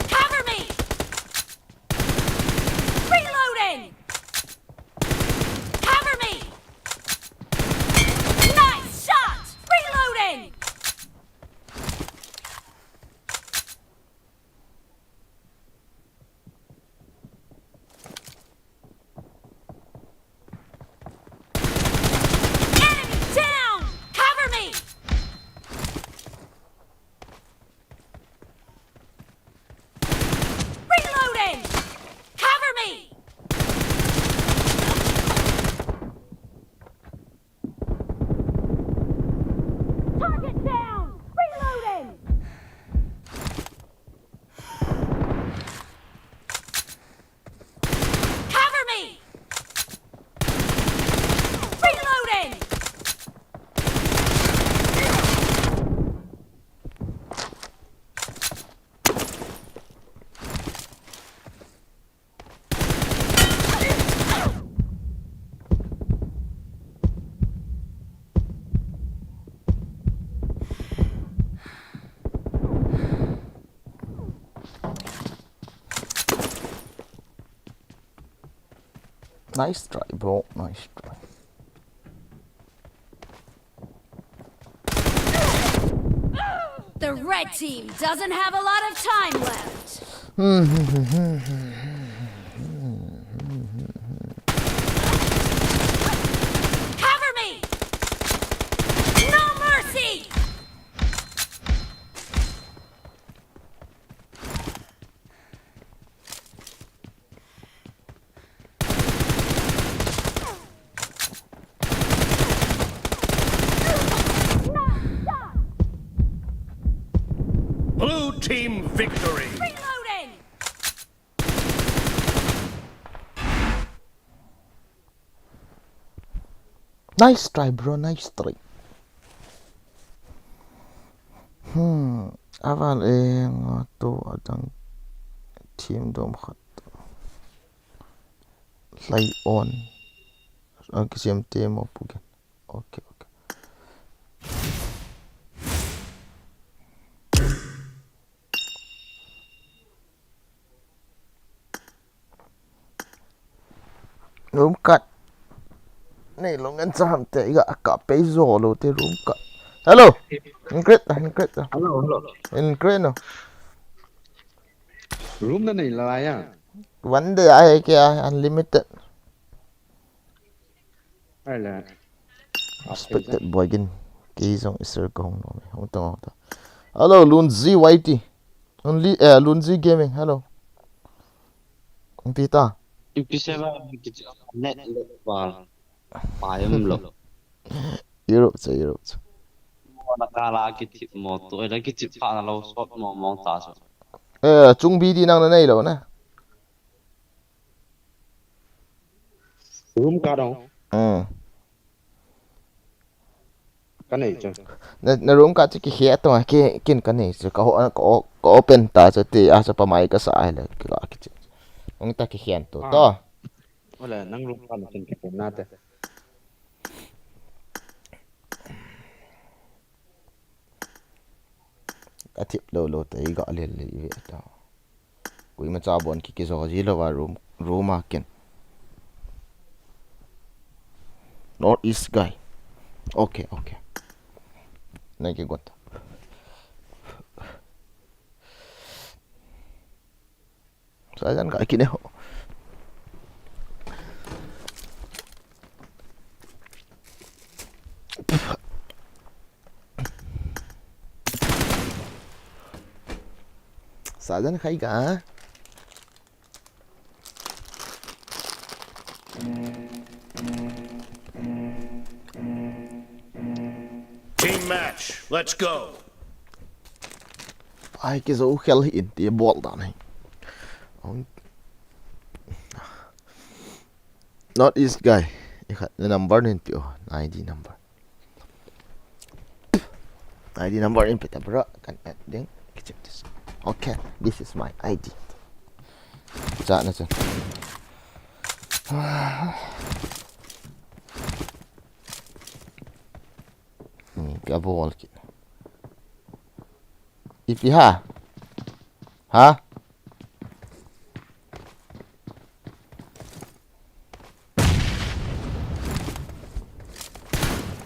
Cover me! Reloading! Cover me! Nice shot! Reloading! Enemy down! Cover me! Reloading! Cover me! Target down! Reloading! Cover me! Reloading! Nice try, bro. Nice try. The red team doesn't have a lot of time left. Cover me! Nice try, bro, nice try. Hmm, aval e nga to adang team dom khat. Lion. Ang kisem team mo pugen. Okay, okay. Room cut. Nei long an cham te ga ka pe zo lo te room cut. Hello. Increase, increase. Hello, hello. Increase no. Room na nei la ya. One day ai ke unlimited. Ai la. Respected boy gin. Ki zong iser kong no. Hong tong ta. Hello, Lunzi Y T. Only, eh, Lunzi Gaming. Hello. Ang tita. Ipi se ba, net, net, pa. Pa em lo. Europe cha, Europe cha. Mo na ka la ki tip mo to, ila ki tip pa na lo sot mo mo ta so. Eh, chung bi di nang na nei lo na. Room ka dong. Hmm. Ka nei chu. Na, na room ka chu ki hia to, ki, kin ka nei chu. Ka ho, ka o, ka open ta chu ti, a chu pa mai ka sa ai le, ki la ki chu. Ong ta ki hian to, ah, to. Wala, nang room ka na kin ki pum na te. A thip lo lo te, i ga lel le i ve ta. Koima cha bon ki ki zo ji lo va room, room a kin. North East guy. Okay, okay. Na ki got. Sajan ka kine ho. Sajan khai ka. Team match, let's go. Ai, ki zo khel hi in ti bol dan hi. North East guy. I khat na number nin pio, na I D number. I D number in peta bro, kan add ding. Kichip this. Okay, this is my I D. Cha na cha. Ni ka bol ki. Ipi ha? Ha?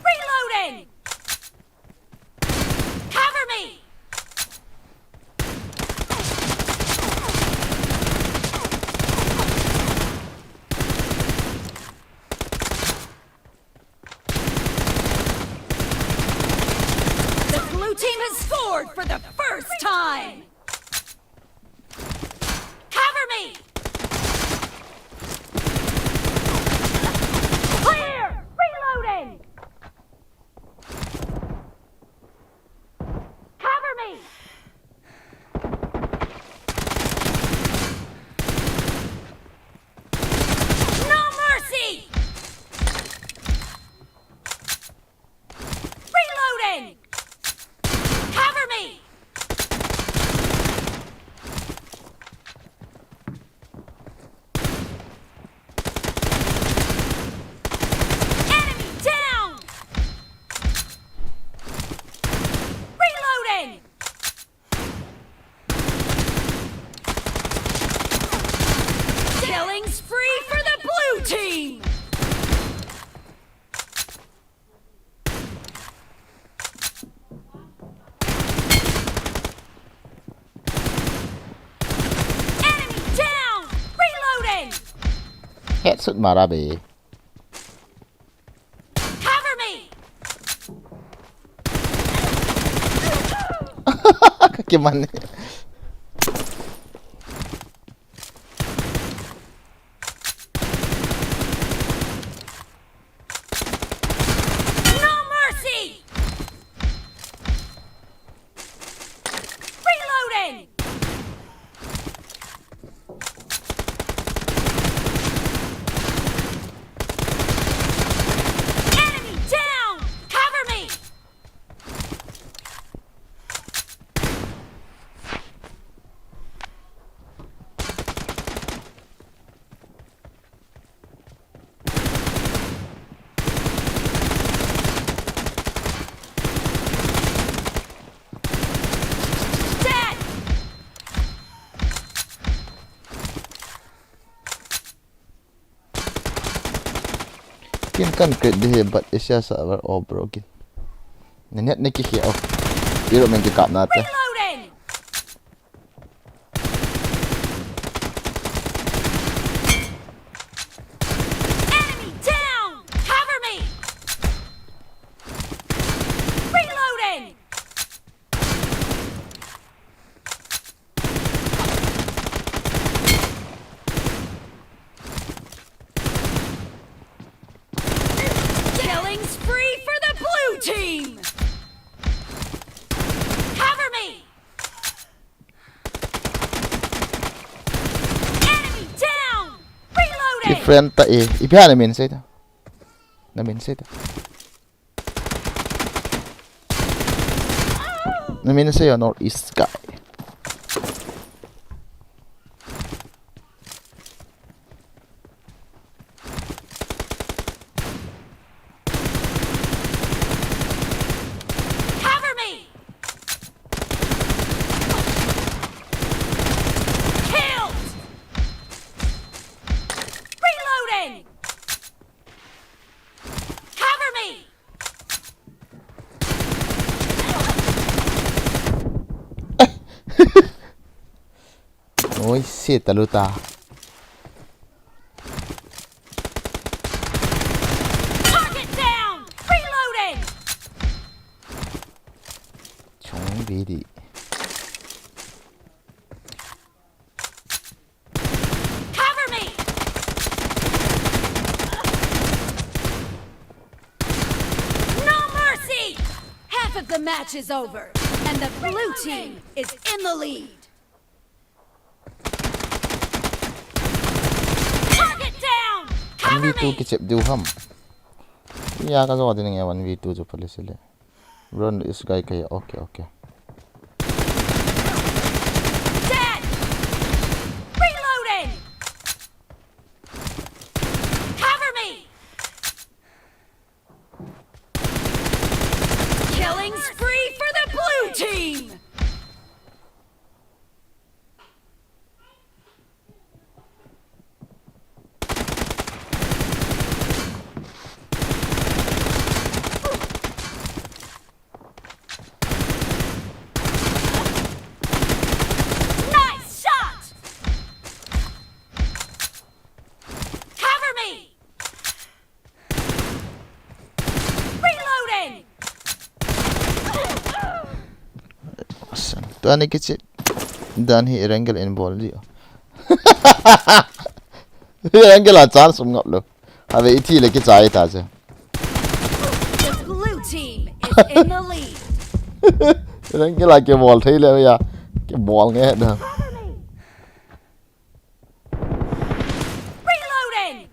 Reloading! Cover me! The blue team has scored for the first time! Cover me! Clear! Reloading! Cover me! No mercy! Reloading! Cover me! Enemy down! Reloading! Killing spree for the blue team! Enemy down! Reloading! Headshot mara be. Cover me! Ka kiman e. No mercy! Reloading! Enemy Kan create ding ahi, but Asia server all broken. Na net na kikhel o. Europe min kikapna te. Reloading! Enemy down! Cover me! Reloading! Killing spree for the blue team! Cover me! Enemy down! Reloading! I friend ta e, ipi ham na min sei ta. Na min sei ta. Na min sei o, North East guy. Cover me! Killed! Reloading! Cover me! Oi, se talu ta. Target down! Reloading! Chong bidi. Cover me! No mercy! Half of the match is over, and the blue team is in the lead. Target down! Cover me! One v two kichep diu ham. Ya ka jo ding e one v two jo police le. Run this guy kaya. Okay, okay. Dead! Reloading! Cover me! Killing spree for the blue team! Nice shot! Cover me! Reloading! Tua ni kichi dan hi Erangel in bol ji. Erangel a chance um ngap lou. Have iti le kichai ta che. The blue team is in the lead. Erangel a ke bol thei le ya. Ke bol nge da. Reloading!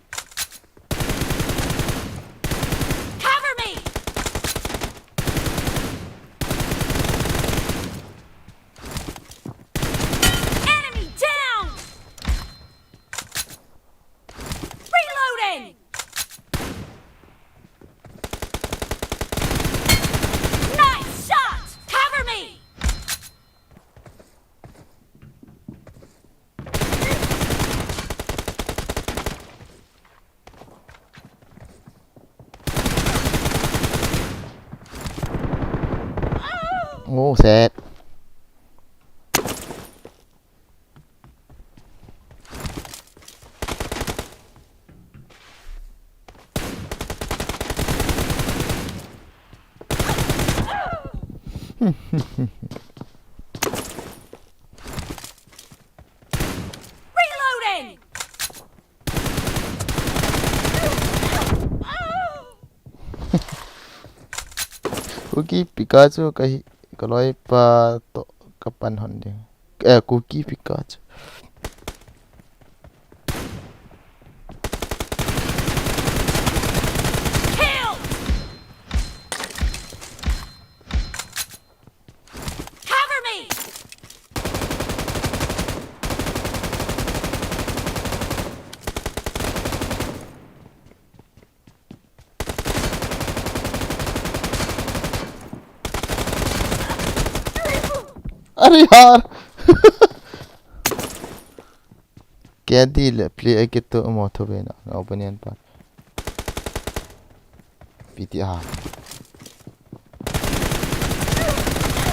Cover me! Enemy down! Reloading! Nice shot! Cover me! Oh, sad. Reloading! Kuki Pikachu kahi, kaloipa toh kapan hon ding. Eh, Kuki Pikachu. Kill! Cover me! अरे यार। Kedi le play a kitu mo thu ve na, na opinion pa. P T R.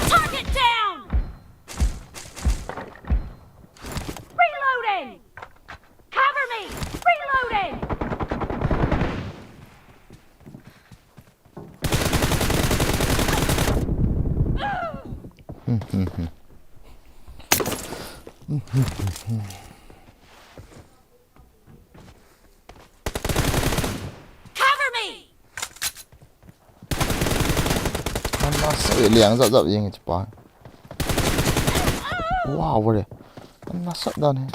Target down! Reloading! Cover me! Reloading! Cover me! Ana sa liang zap zap jing chu pa. Wow, vale. Ana sa dan he.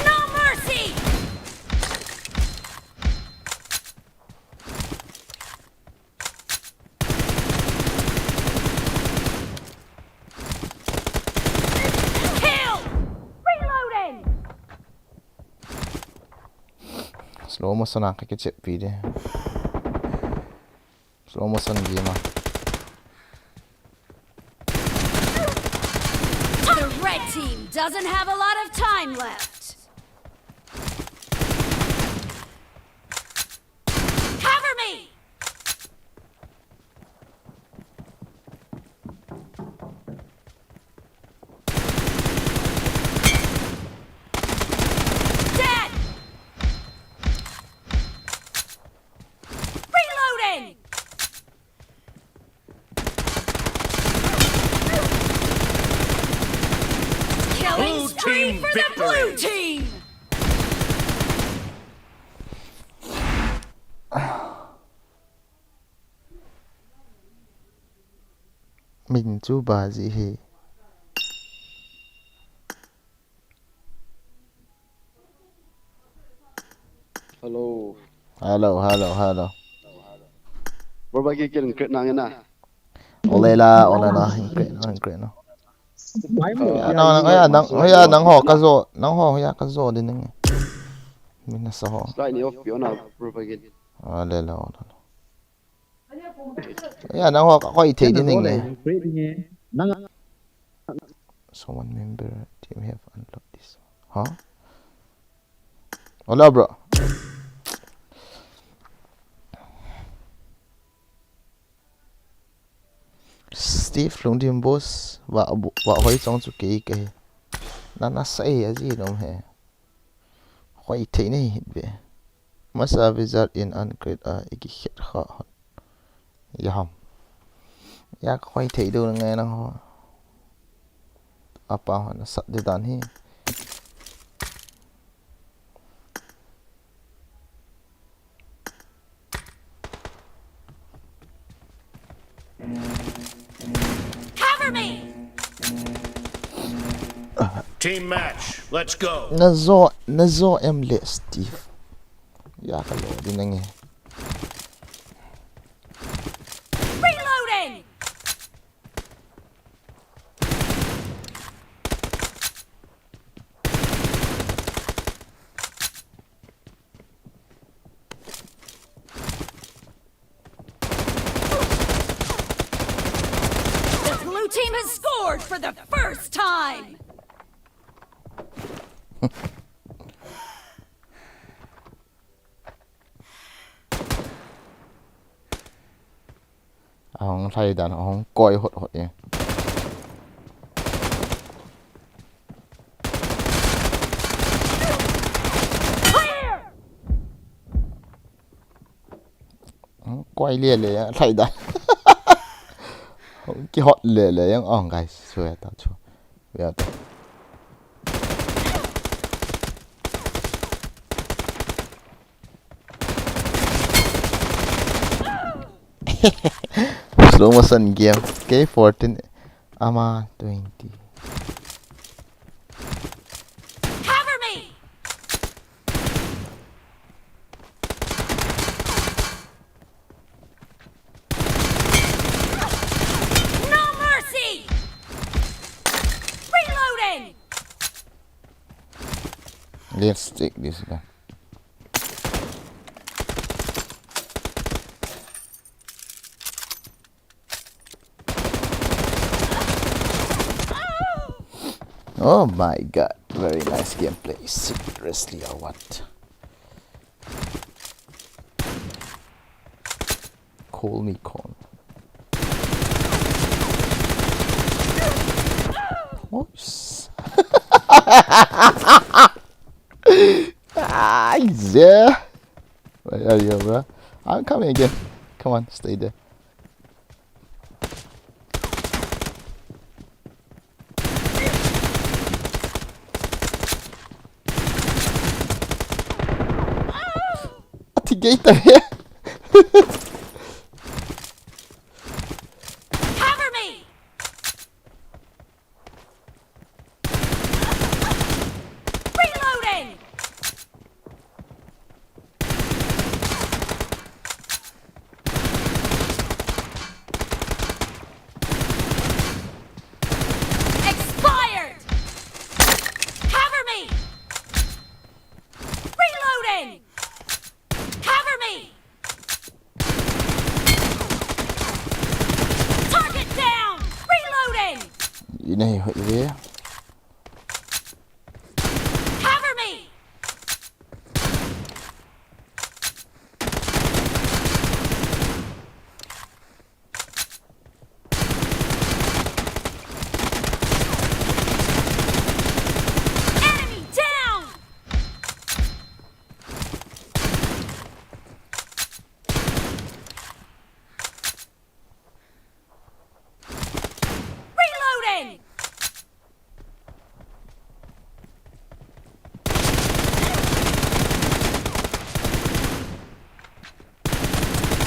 No mercy! Kill! Reloading! Slow motion a ka kichep pi de. Slow motion game a. The red team doesn't have a lot of time left. Cover me! Dead! Reloading! Killing Blue spree team for the victory. Blue team! Min chu ba ji he. Hello. Hello, hello, hello. Bro, bagi kill crate nang na. Ole la, ole la, hin crate na, hin crate na. Hoya nang, hoya nang, hoya nang ho ka zo, nang ho, hoya ka zo din nang. Min na sa ho. Slide ni off piona, bro, bagi. Ole la, ole la. Hoya nang ho ka koi thei din nang. Nang Someone member team have unlocked this. Huh? Hola, bro. Steve Lungdim boss, wa, wa hoi chong chu kei kei. Nana sai a ji nom he. Hoi thei nei hit ve. Masa wizard in an crate a iki khet kha hon. Yaham. Ya hoi thei do ngai nang ho. Apa hon sat de dan hi. Cover me! Team match. Let's go. Nazo, nazo em le Steve. Ya ka lo din nang e. Reloading! The blue team has scored for the first time! Ahong lhai dan, ahong koi hot hot e. Koi le le yang lhai dan. Ki hot le le yang ong guys. Swear ta chu. Wait. Slow motion game. K fourteen. Ama twenty. Cover me! No mercy! Reloading! Let's take this guy. Oh my god, very nice gameplay. Seriously, or what? Call me corn. Oops. Ah, yeah. Where are you, bro? I'm coming again. Come on, stay there. Ati gate here. Cover me. Reloading. Expired! Cover me! Reloading! Cover me! Target down! Reloading! Ina hi hoi ve. Cover me! Enemy down! Reloading!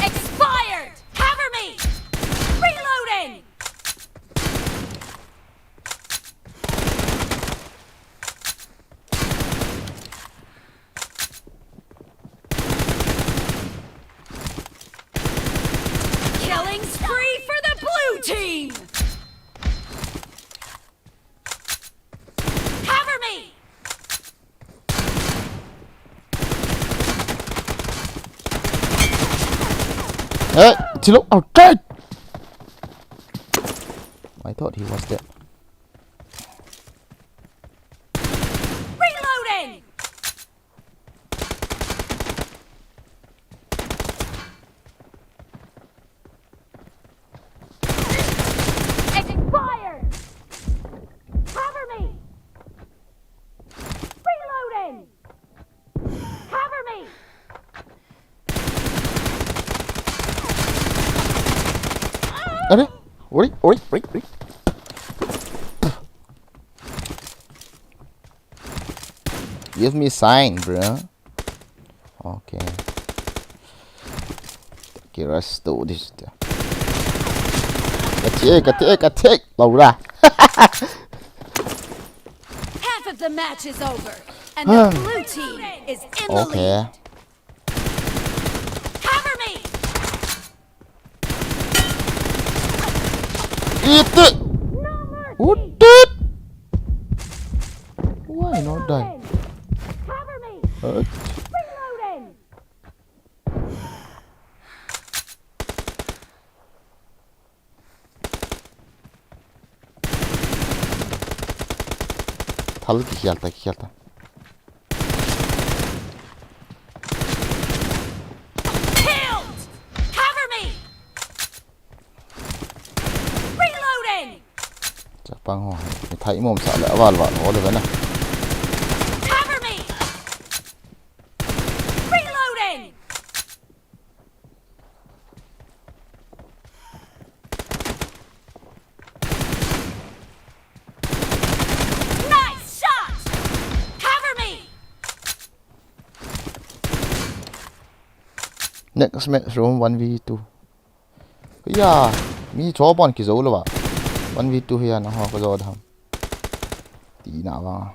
Expired! Cover me! Reloading! Killing spree for the blue team! Cover me! Eh, Chilo, oh, dead! I thought he was dead. Reloading! Expired! Cover me! Reloading! Cover me! Are? Oi, oi, oi, oi. Give me sign, bro. Okay. Kira sto this. Kati, kati, kati. Laura. Half of the match is over, and the blue team is in the lead. Okay. Cover me! Eat it! No mercy! What it? Why not die? Reloading! Cover me! Hurt. Reloading! Thal kikhel ta, kikhel ta. Killed! Cover me! Reloading! Chapang ho, mi thai mom sa le, aval val ho le na. Cover me! Reloading! Nice shot! Cover me! Next match room one v two. Ya, mi cho pon kijo lou va. One v two hi ana ho ka jo dam. Ti na va.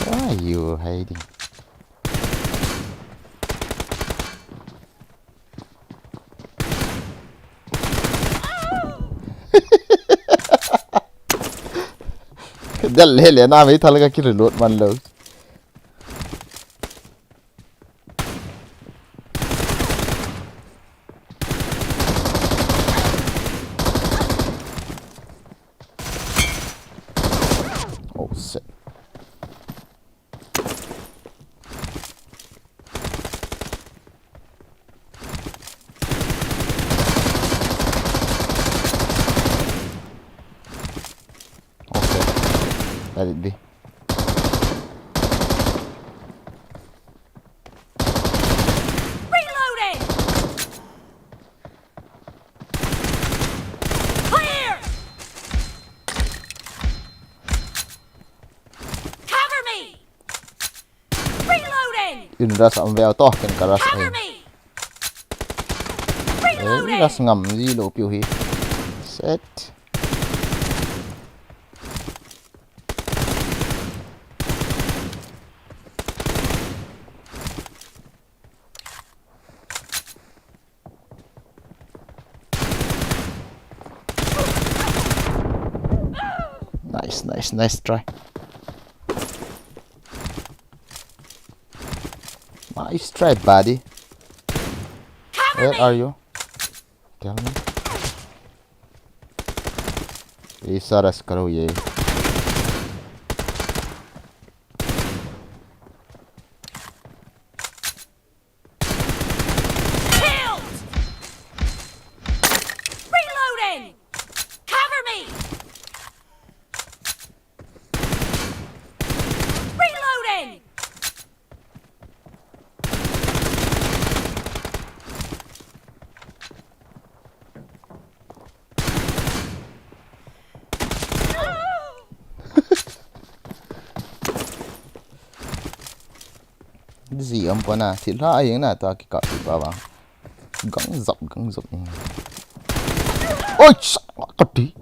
Why are you hiding? Kadel le le na meithal ka ki reload man lou. Oh shit. Okay, let it be. Reloading! Clear! Cover me! Reloading! In rush am veo to, ken ka rush. Cover me! Eh, rush ngam ji lou piu hi. Set. Nice, nice, nice try. Nice try, buddy. Where are you? Tell me. Isa ras karo ye. Killed! Reloading! Cover me! Reloading! Ji am pana, thil ha a jeng na ta ki ka ti pa ba. Gang zap, gang zap. Oi, sa, ka ti.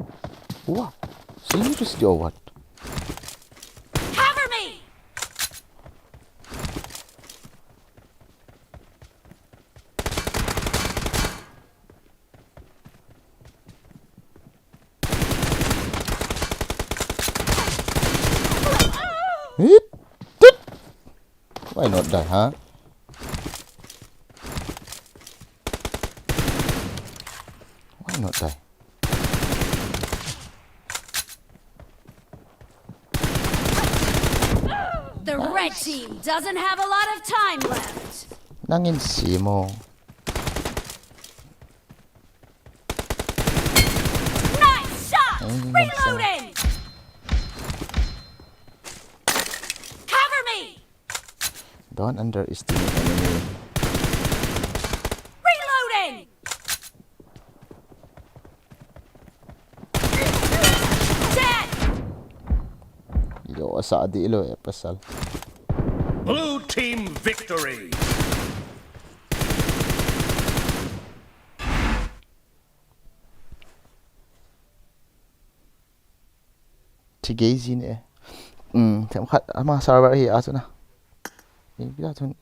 Wow. Seriously or what? Cover me! Hit! Tit! Why not die, huh? Why not die? The red team doesn't have a lot of time left. Nangin simo. Nice shot! Reloading! Cover me! Don't underestimate enemy. Reloading! Dead! Yo, asa di lo e pasal. Blue team victory. Thi gei jin e. Um, them khat ama server hi a chu na. Ni bila chun.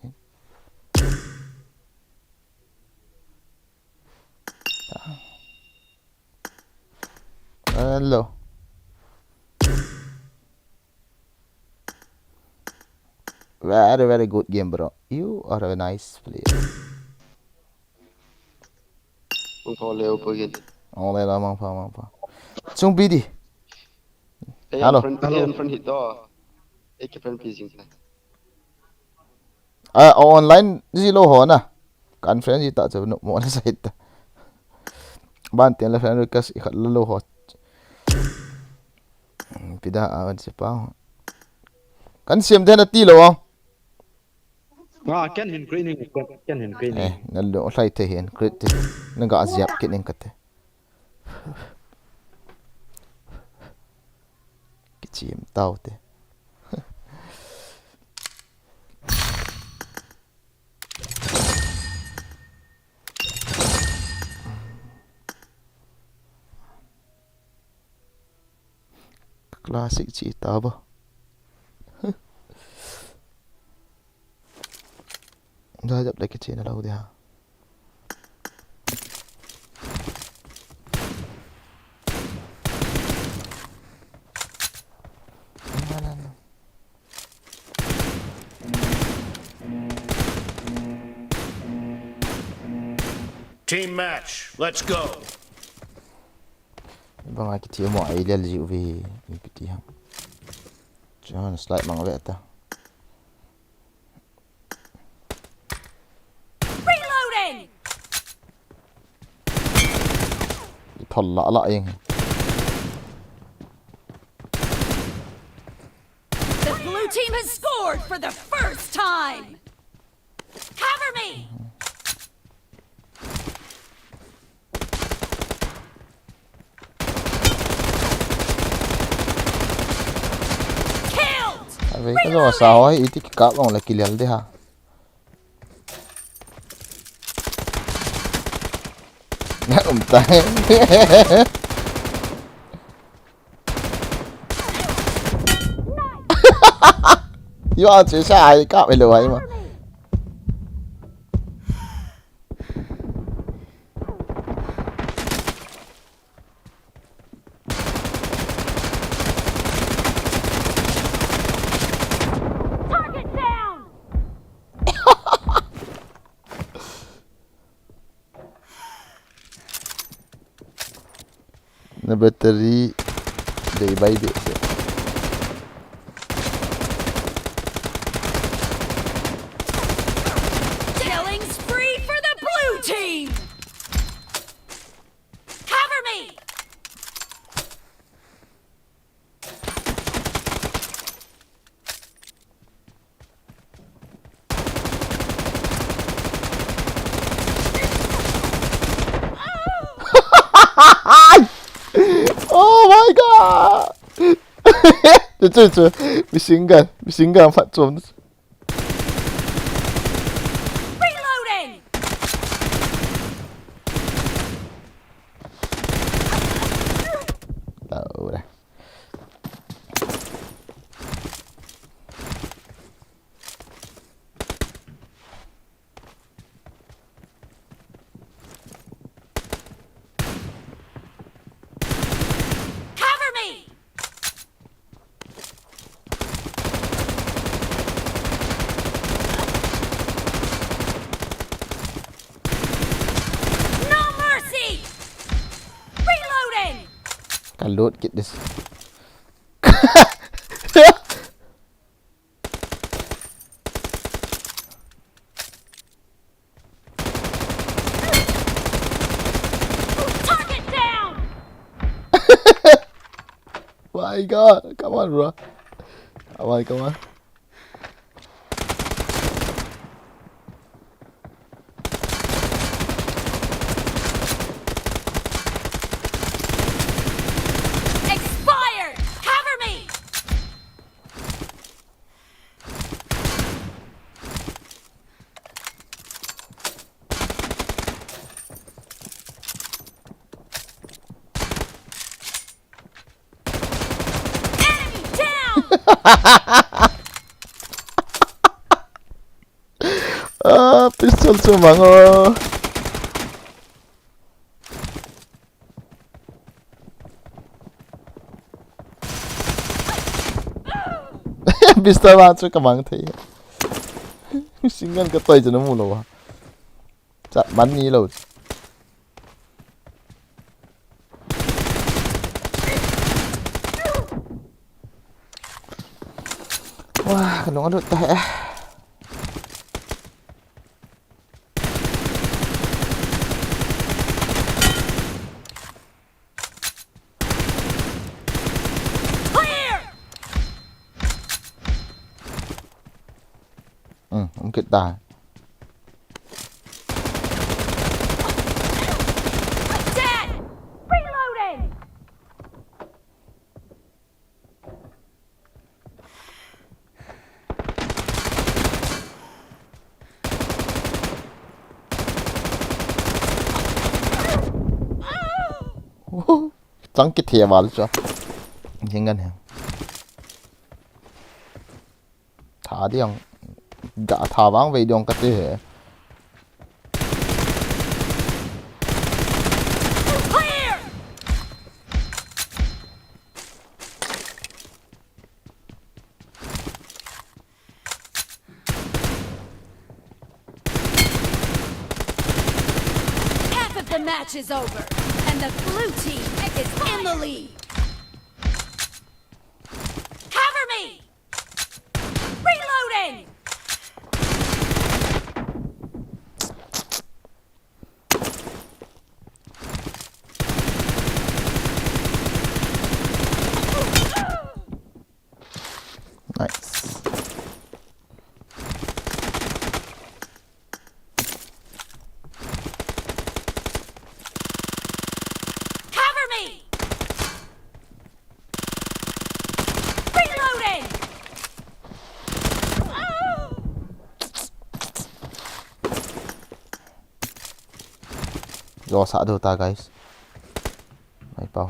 Hello. Very, very good game, bro. You are a nice player. Mangpha leo pagin. Ole la mangpha, mangpha. Chung pi di. Hello. Friend, hello. Friend hit do. Ek friend pi jing ta. Ah, online ji lo ho na. Conference ji ta chu no mo na sai ta. Ban ten la friend request i khat lo ho. Pida a kan se pa. Kan siam den a ti lo ang. Nga, ken hin create ning, ken hin create ning. Eh, na lo hlai the hin create the. Na ga ziap kit ning kate. Kichim tau te. Classic chi ta bo. Jajap le kichi na lo dia. Team match, let's go. Banga kithi mo ai lel ji uve, ipi ti ham. Chun slide mang ve ta. Reloading! Thol la la eng. The blue team has scored for the first time. Cover me! Killed! Ave ka jo sa ho hi iti kikap long la kilel de ha. Na um ta. Yo, che sa ai kap lo ai ma. Target down! Na battery dei bai dei se. Killing spree for the blue team! Cover me! Oh my God! Chu, chu, chu. Machine gun, machine gun phat chom. Reloading! Laura. Cover me! No mercy! Reloading! Ka load kit this. Target down! My God, come on, bro. Come on, come on. Expired! Cover me! Enemy down! Ah, pistol chu mang o. Pistol vang chu ka mang thei. Machine gun ka toi chu na mu lou a. Chat man ni lou. Wah, ka lung a lut ta he. Clear! Hmm, ung kit ta. Dead! Reloading! Chang kithei val chu. Jing gan he. Tha diang. Ga tha vang vei diang kati he. Match is over, and the blue team is in the lead. Cover me! Reloading! Nice. Cover me! Reloading! Yo, sa do ta, guys. Mai pau.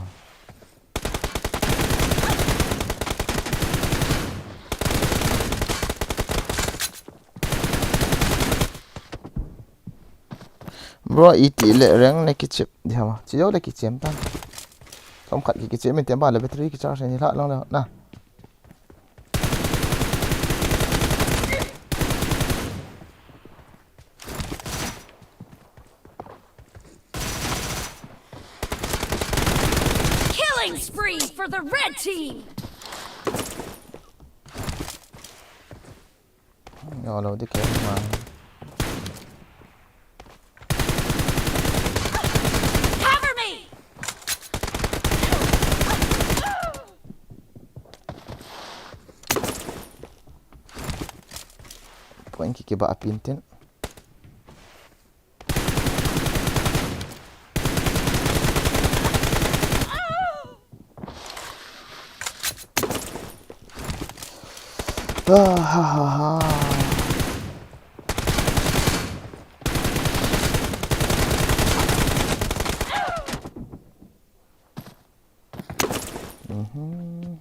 Bro, iti le rank le kichep di hama. Chi yo le kichem tan. Som khat ki kichep min tem ba le battery ki charge ni la long le na. Killing spree for the red team. Yo, lo di ke ma. Cover me. Point ki kiba apin tin. Ah, ha, ha, ha. Mhm.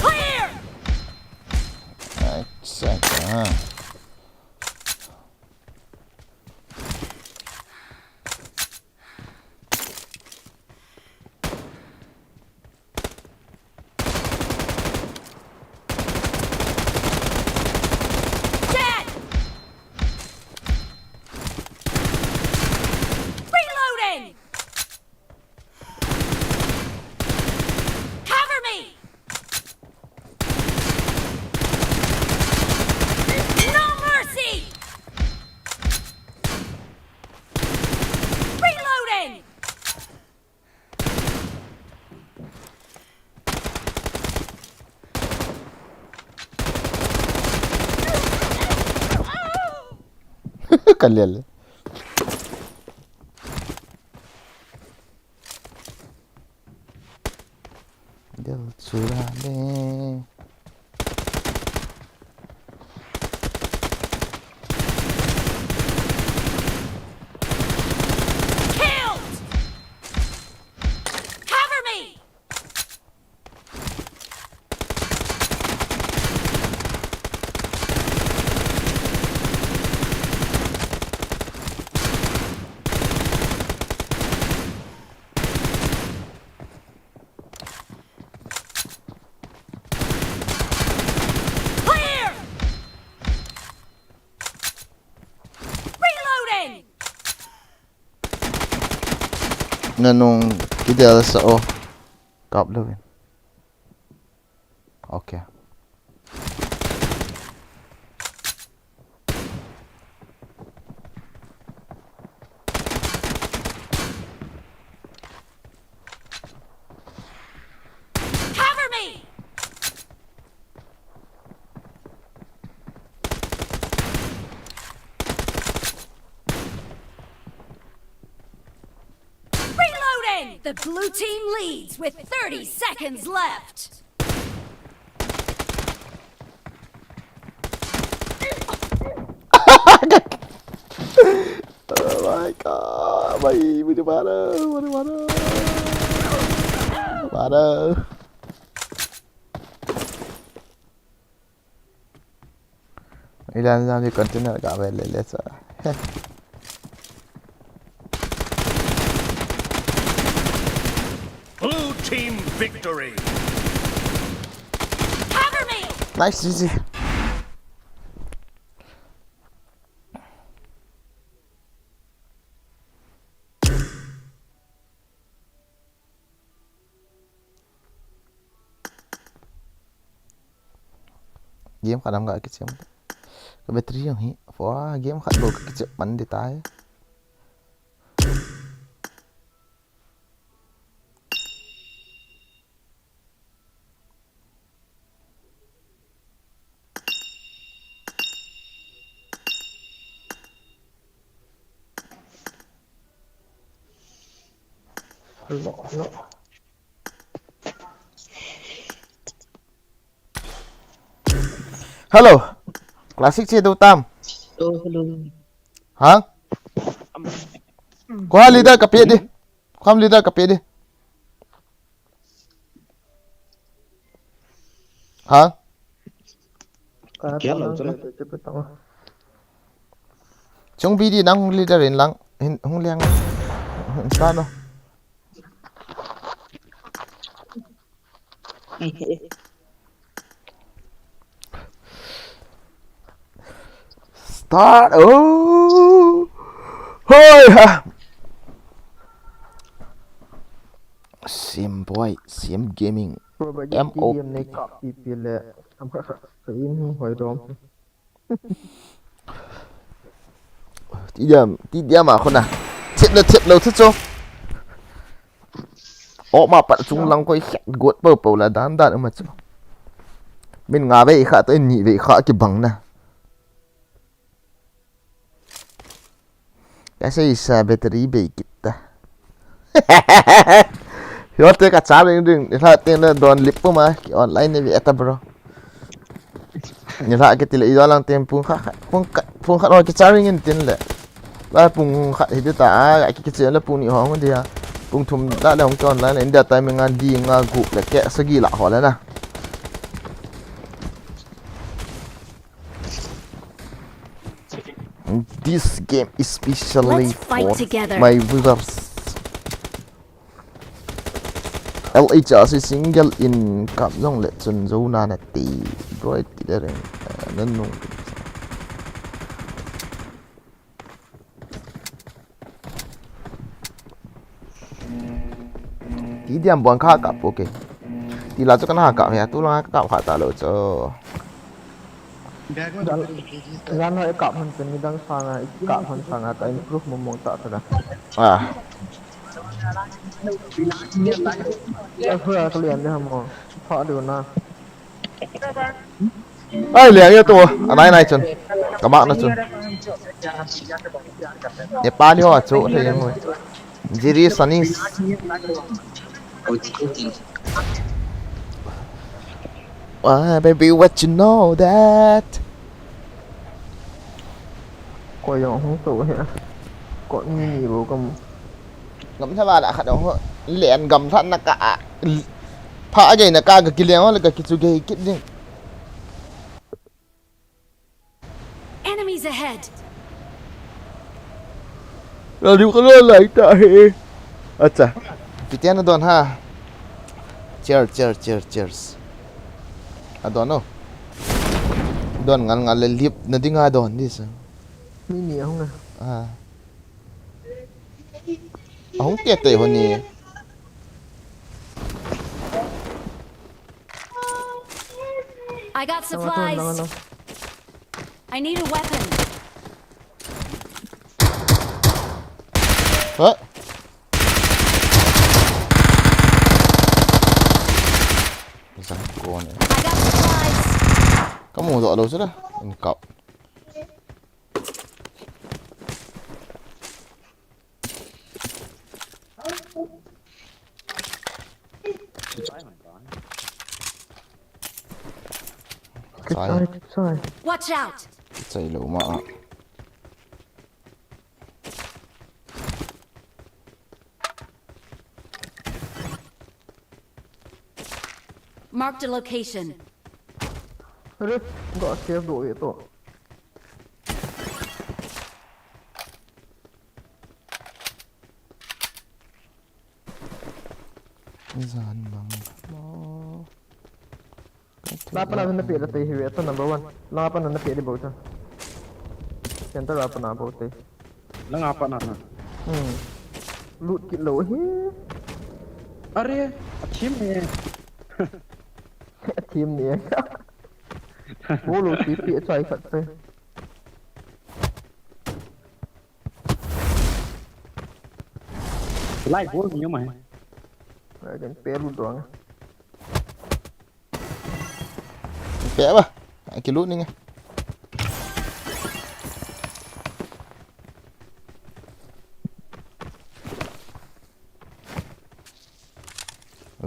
Clear! Exactly. Dead! Reloading! Cover me! No mercy! Reloading! Kalel. Del chura le. Killed! Cover me! Clear! Reloading! Nanung kidel sa o. Kap luvin. Okay. Cover me! Reloading! The blue team leads with thirty seconds left. Oh my God, mai, mai, mano, mano, mano. Mano. Ilan jam di container ga ve le le sa. Nice, G G. Game khat ham ga kichep. Ka battery jong hi. Wa, game khat bou ka kichep man di tai. Hello, hello. Hello. Classic che do tam. Oh, hello. Ha? Ko ha leader ka pe di. Ko ha leader ka pe di. Ha? Ka Kia lo tong chu na. Te, te, te, tong. Chung B D nang hung leader in lang, hin, hung liang. Hin sa no. Start. Oh. Hoi ha. Sim boy, Sim Gaming. Bro, ba M O T D M nei kap pi pi le. Am kha kha. Ka in hoi dom. Ti diam, ti diam a khuna. Thip le thip lo thu chu. O ma pat chung lang koi khat got po po la dan dan ma chu. Min nga vei kha to ni vei kha kibang na. Ka sei sa battery bei kit ta. Yo te ka charging ding, ni la te na don lip pu ma, ki online ni ve ta bro. Ni la ke ti le i do lang tem pung kha, pung kha, pung kha ro ki charging in tin le. La pung kha hi ta a, ki ki chen le pung ni hong dia. Pung thum da le hong ki online le India timing a di nga gup le ke sa gi la ho le na. This game is specially Let's fight for together. My viewers. L H R C single in kap jong le chun zo na na ti. Bro, ti le reng. Nan nung. Ti diam bon kha kap, okay. Ti la chu kana kap he, tu la kap kha ta lo chu. Jan, jan ho i kap hon pen ni dang sanga, i kap hon sanga ka improve mong mong ta ta da. Ah. A hua ka lian de hamo. Pha de na. Ai, liang yo tu, anai nai chun. Ka mak na chun. Nepali ho chu thei yang oi. Jiri Sanis. Ah, baby, what you know that? Ko jong hung to he. Ko ni ni bo kam. Gam thava la khat ho. Len gam than na ka. Pha a gei na ka, ka kileng ho le ka kichu gei kit ding. Enemies ahead. Lo diu ka lo lai ta he. Acha. Pitian a don ha. Cheers, cheers, cheers, cheers. A don no. Don ngal ngal le lip na ding a don this. Ni ni a hung a. Ah. A hung te te ho ni. I got supplies. I need a weapon. Hah? Zang ko ne. I got supplies. Kamu do lo sila. Engkau. Kichai, kichai. Watch out! Kichai lo ma a. Marked a location. Rip, got save do ye to. Zan mang mo. Ka La pana na pe da te hi ve, ta number one. La pana na pe di bou ta. Center la pana bou te. Langa pana na. Hmm. Loot kit lou hi. Are, a team ne. A team ne. Bolo si pi a chai khat te. Lai bol ni mai. Lai den pe loot dong. Pe ba. Ai ki loot ni nge.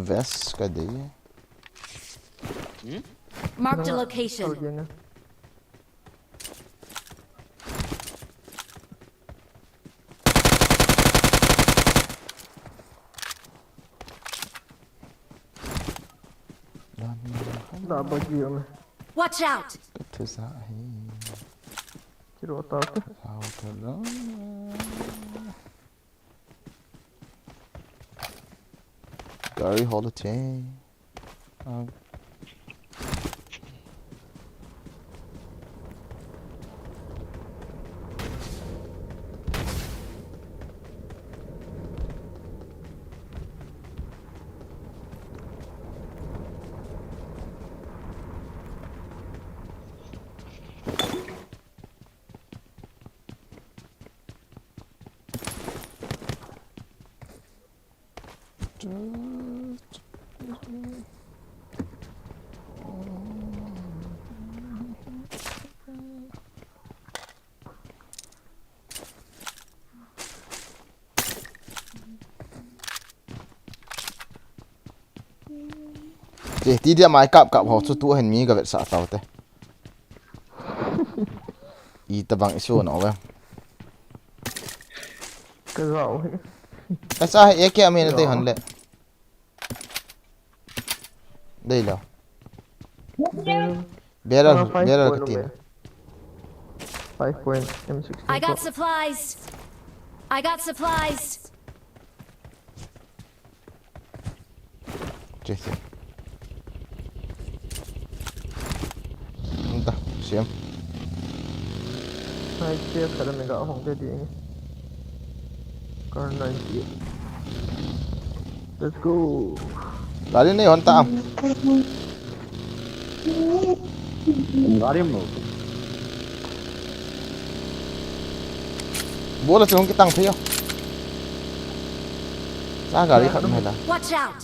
Vest ka dei. Hmm? Marked a location. Kal geng a. Da ba ji me. Watch out! Ka thu sa hi. Kiro ta te. Sao ta la. Gari holiday. Ah. Che, ti dia mai kap kap ho chu tu hin mi ka vetsah tau te. Itabang isu na ve. Ka gao hi. Ka sa hi ek ya me na te hon le. Dei lo. Barrel, barrel ka ti. Five point M sixteen. I got supplies. I got supplies. Che, che. Nta, siam. Ai, che, kada mega hong te di. Kar ninety. Let's go. Gari nei hon ta am. Gari mo. Bola chung kitang thei yo. Sa gari khat mai la. Watch out!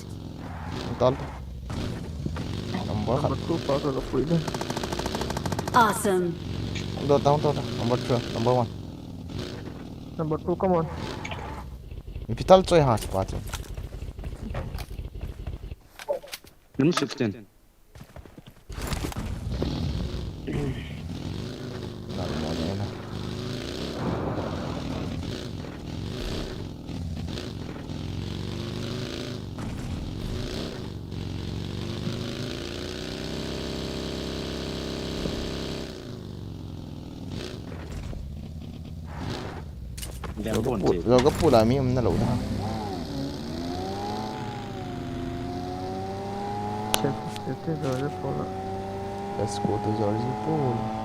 Tol. Number khat. Number two pa ka pui de. Awesome. Do ta, do ta. Number two, number one. Number two, come on. Ipi tal choi ha pa chu. Number sixteen. Dem bon che. Lo ka pu la mi um na lo da. Che, che, che, George Paul. Let's go to George Paul.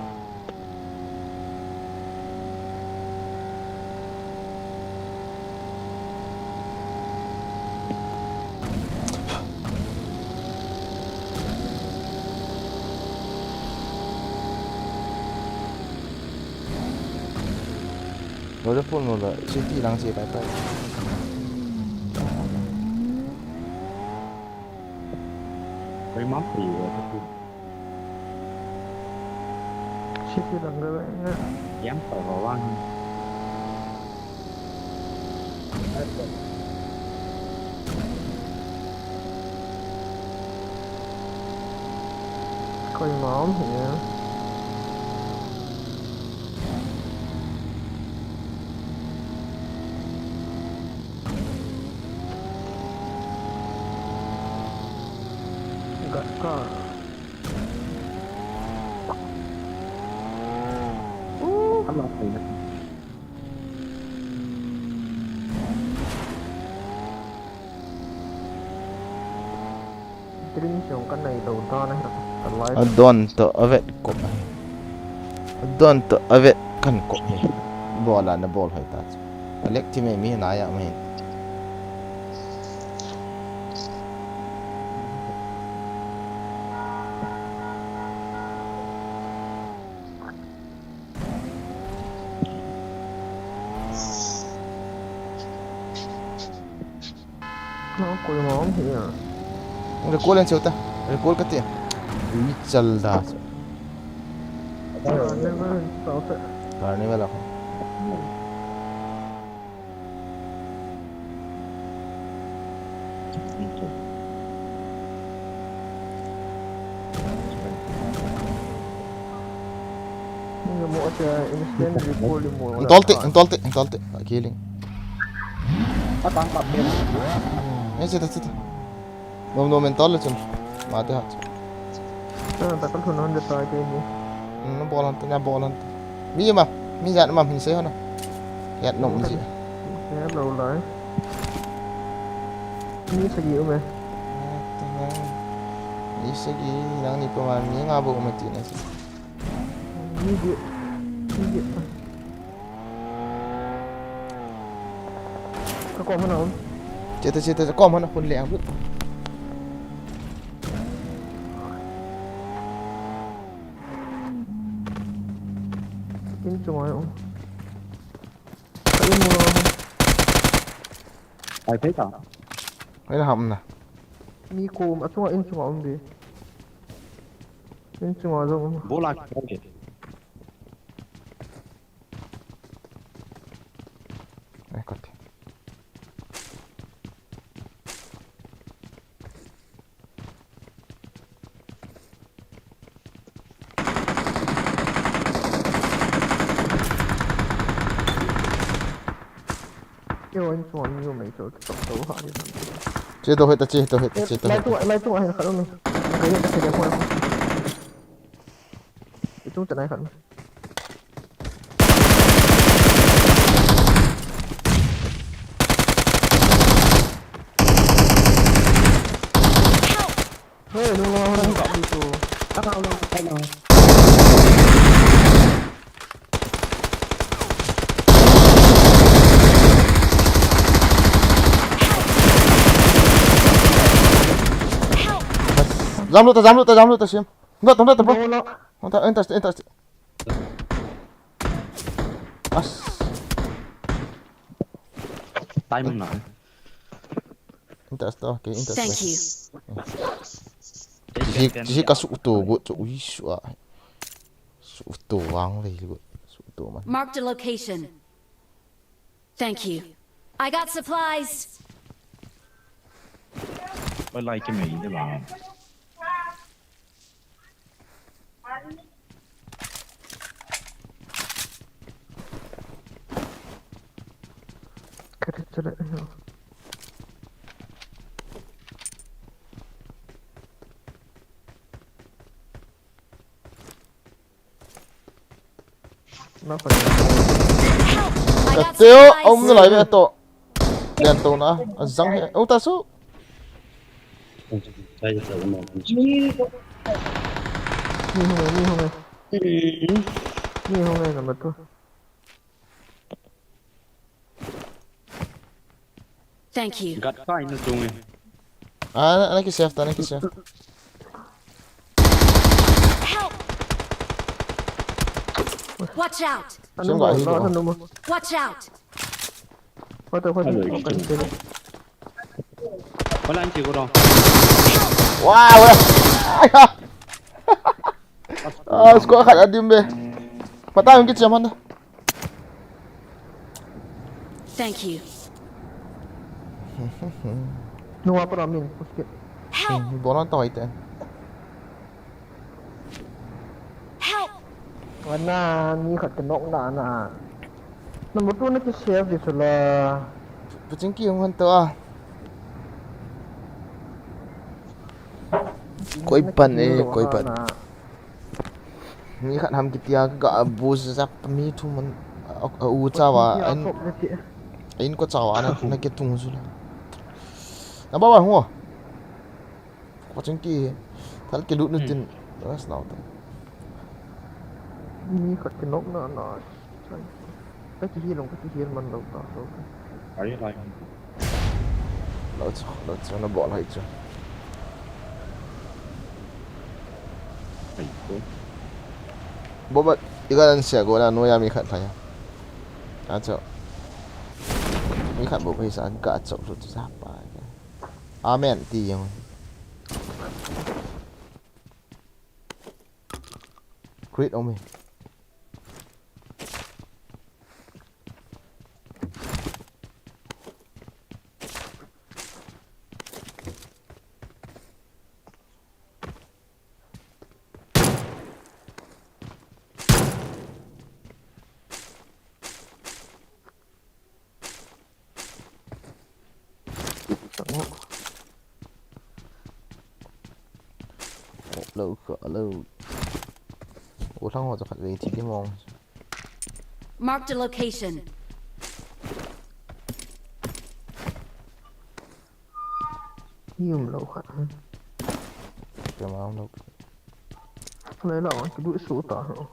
Lo de pun lo da, city lang si pai pai. Koi mam pri lo de pun. City lang de na. Yang pa lo wang. Koi mom here. Got car. Ooh. Come on, please. Drink jong ka nei lou dan ahi. Adon to avet kop. Adon to avet kan kop hi. Bola na bol hoi ta. Alek ti me mi na ya me. Recall en cheu ta. Recall kati. Ui chal da. Carnival a. Entol te, entol te, entol te. Killing. Patang pa pen. Ni sita, sita. Nom, nom, entol le chun. Mate hat. Tata kal thun hon de ta ke ni. Hmm, bol hon te, na bol hon te. Mi ma, mi jat ma, min se hon. Yat nom ji. Ya lo lai. Mi sagi um e. Ni sagi, nang ni pa ma, mi nga bo um e ti na si. Ni di, ni di. Ka kom hana um. Chete, chete, kom hana khun leng lut. In chunga um. Ka in mo. Ai phei ta. Ai na ham na. Mi kom, a chunga in chunga um de. In chunga jong um. Bola ki. Ai, kati. Yo, in chunga mi um e, cho, cho, cho, ha, ni. Che do heta, che do heta, che do heta. Lai tu, lai tu, ai, khat um e. Ka ye ta che de ko. Itu ta nai khat. Hey, nung nung nung kap itu. Tang nung nung kap nung. Jam lut ta, jam lut ta, jam lut ta, sim. Entat, entat, entat, bro. Bola. Entat, entat, entat. As. Time na. Entat to, okay, entat. Thank you. Ji, ji ka su to go to, ui, su a. Su to wang ve go. Su to man. Marked a location. Thank you. I got supplies. Oi, like me, de ba. Kare chale. Help! I got supplies. Ka teo, um, na lai ve to. Lian to na, a jang he. Oh, ta su. Ni hung e, ni hung e. Ni hung e, number two. Thank you. Gat kai na tung e. Ah, na, na ki save ta, na ki save. Help! Watch out! Sim ga hi lo. Watch out! What the, what the, what the? Wala ang siguro. Wow, wala. Ay, ha. Ah, squad khat adim be. Patay yung kitchen, man. Thank you. Nuwa pa namin, puskit. Help! Hmm, bola to ite. Help! Wala, ni khat ka knock na na. Number two na ki save di sula. Paching ki hung han to a. Koi pan e, koi pan. Mi khat ham kitia ka bu zap mi thu man a, a u chawa an, in ko chawa na, na ke tung zu la. Na ba ba hu. Ko ching ki thal ke lut nu tin. Gas nau te. Mi khat kinok na na. Ka kihil ong, ka kihil man lou ta, so. Ari lai. Lo chu, lo chu, na bol hai chu. Ai ko. Bo ba, i ga dan sia go na, noiya mi khat lai. A chu. Mi khat bo ba sa ga chok lu chu sa pa. Amen ti yang. Crit om e. Lo ka lo. U thang ho cha khat vei thi di mong. Marked a location. Yum lo khat. Ke ma lo. Nei la wan ki du su ta ho.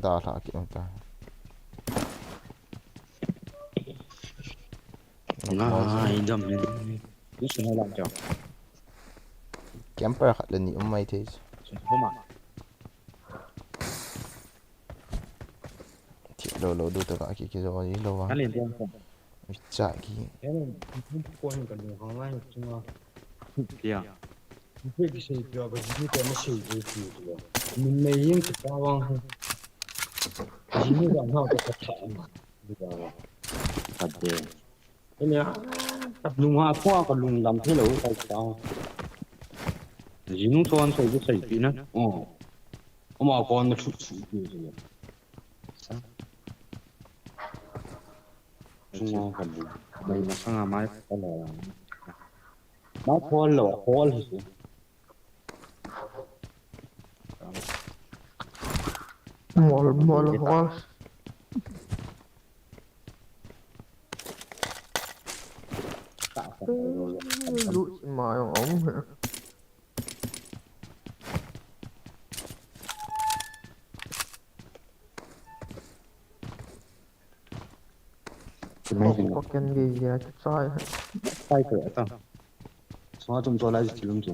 Da la ki ta. Ngai dam ni. Ni su la cha. Camper khat le ni um mai thei. Su ma. Thi lo lo du ta ka ki ki zo ji lo wa. Kan len tiang ko. Mi cha ki. Em, ko hin kan hang lai chunga. Tia. Pe ki sei pia ba ni ko ma sei pia pia. Min nei yin ki pa wang. Ji ni ga na ko ka tha. Ni ga. Ka de. Enia, ka lung a, khua ka lung lam thei lo, ka ta. Jinu thon so ju sai pi na. Oh. Ama kon na chu chu pi chu. Sa. Chunga ka bu. Mai na sanga mai ka la. Ma khol lo, khol hi su. Mol, mol, mol. Lut ma jong um he. Amazing. Ko ken ge ya chai. Chai ko ata. Sunga tum cho lai chi lum chu.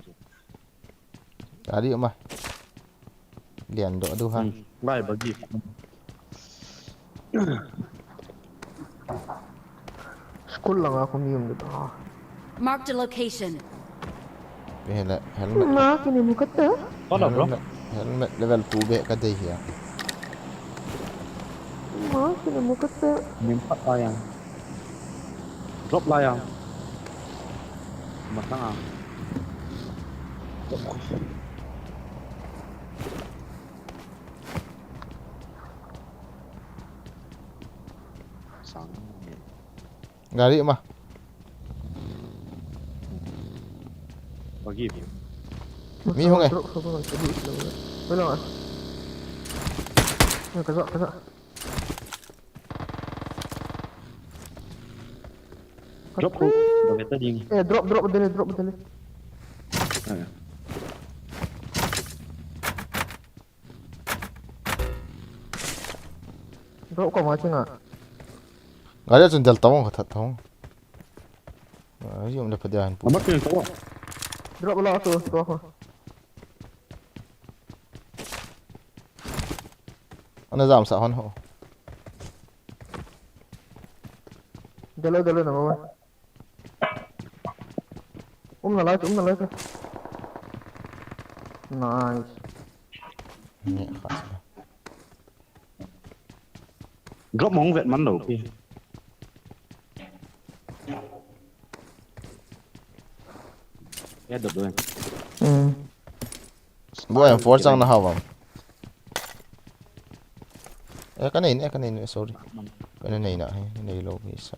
Gari ma. Lian do du ha. Hmm. Bai bagi. School langa ko mi um ta. Marked a location. Pe hele helmet. Ma kini mu kata. Helmet, helmet level two be ka dei hia. Ma kini mu kata. Min pat la yang. Drop la yang. Matang ah. Sang. Gari ma. Bagi. Mi hung e. Wala. Kaza, kaza. Drop ko. Drop ta ding. Eh, drop, drop dele, drop dele. Ah. Drop ko ma chinga. Gari chun del tawng ka that tawng. Ai, um le pha dia han pu. Ama kin ko. Drop la to, to ko. Ana jam sa hon ho. Dalo, dalo na ma. Um na lai, um na lai. Nice. Ni kha. Drop mong vet man lo pi. Ya dop lo. Hmm. Bo em four chang na hawam. Eh, ka nei ne, ka nei ne, sorry. Ka nei na, eh, nei lo pi sa.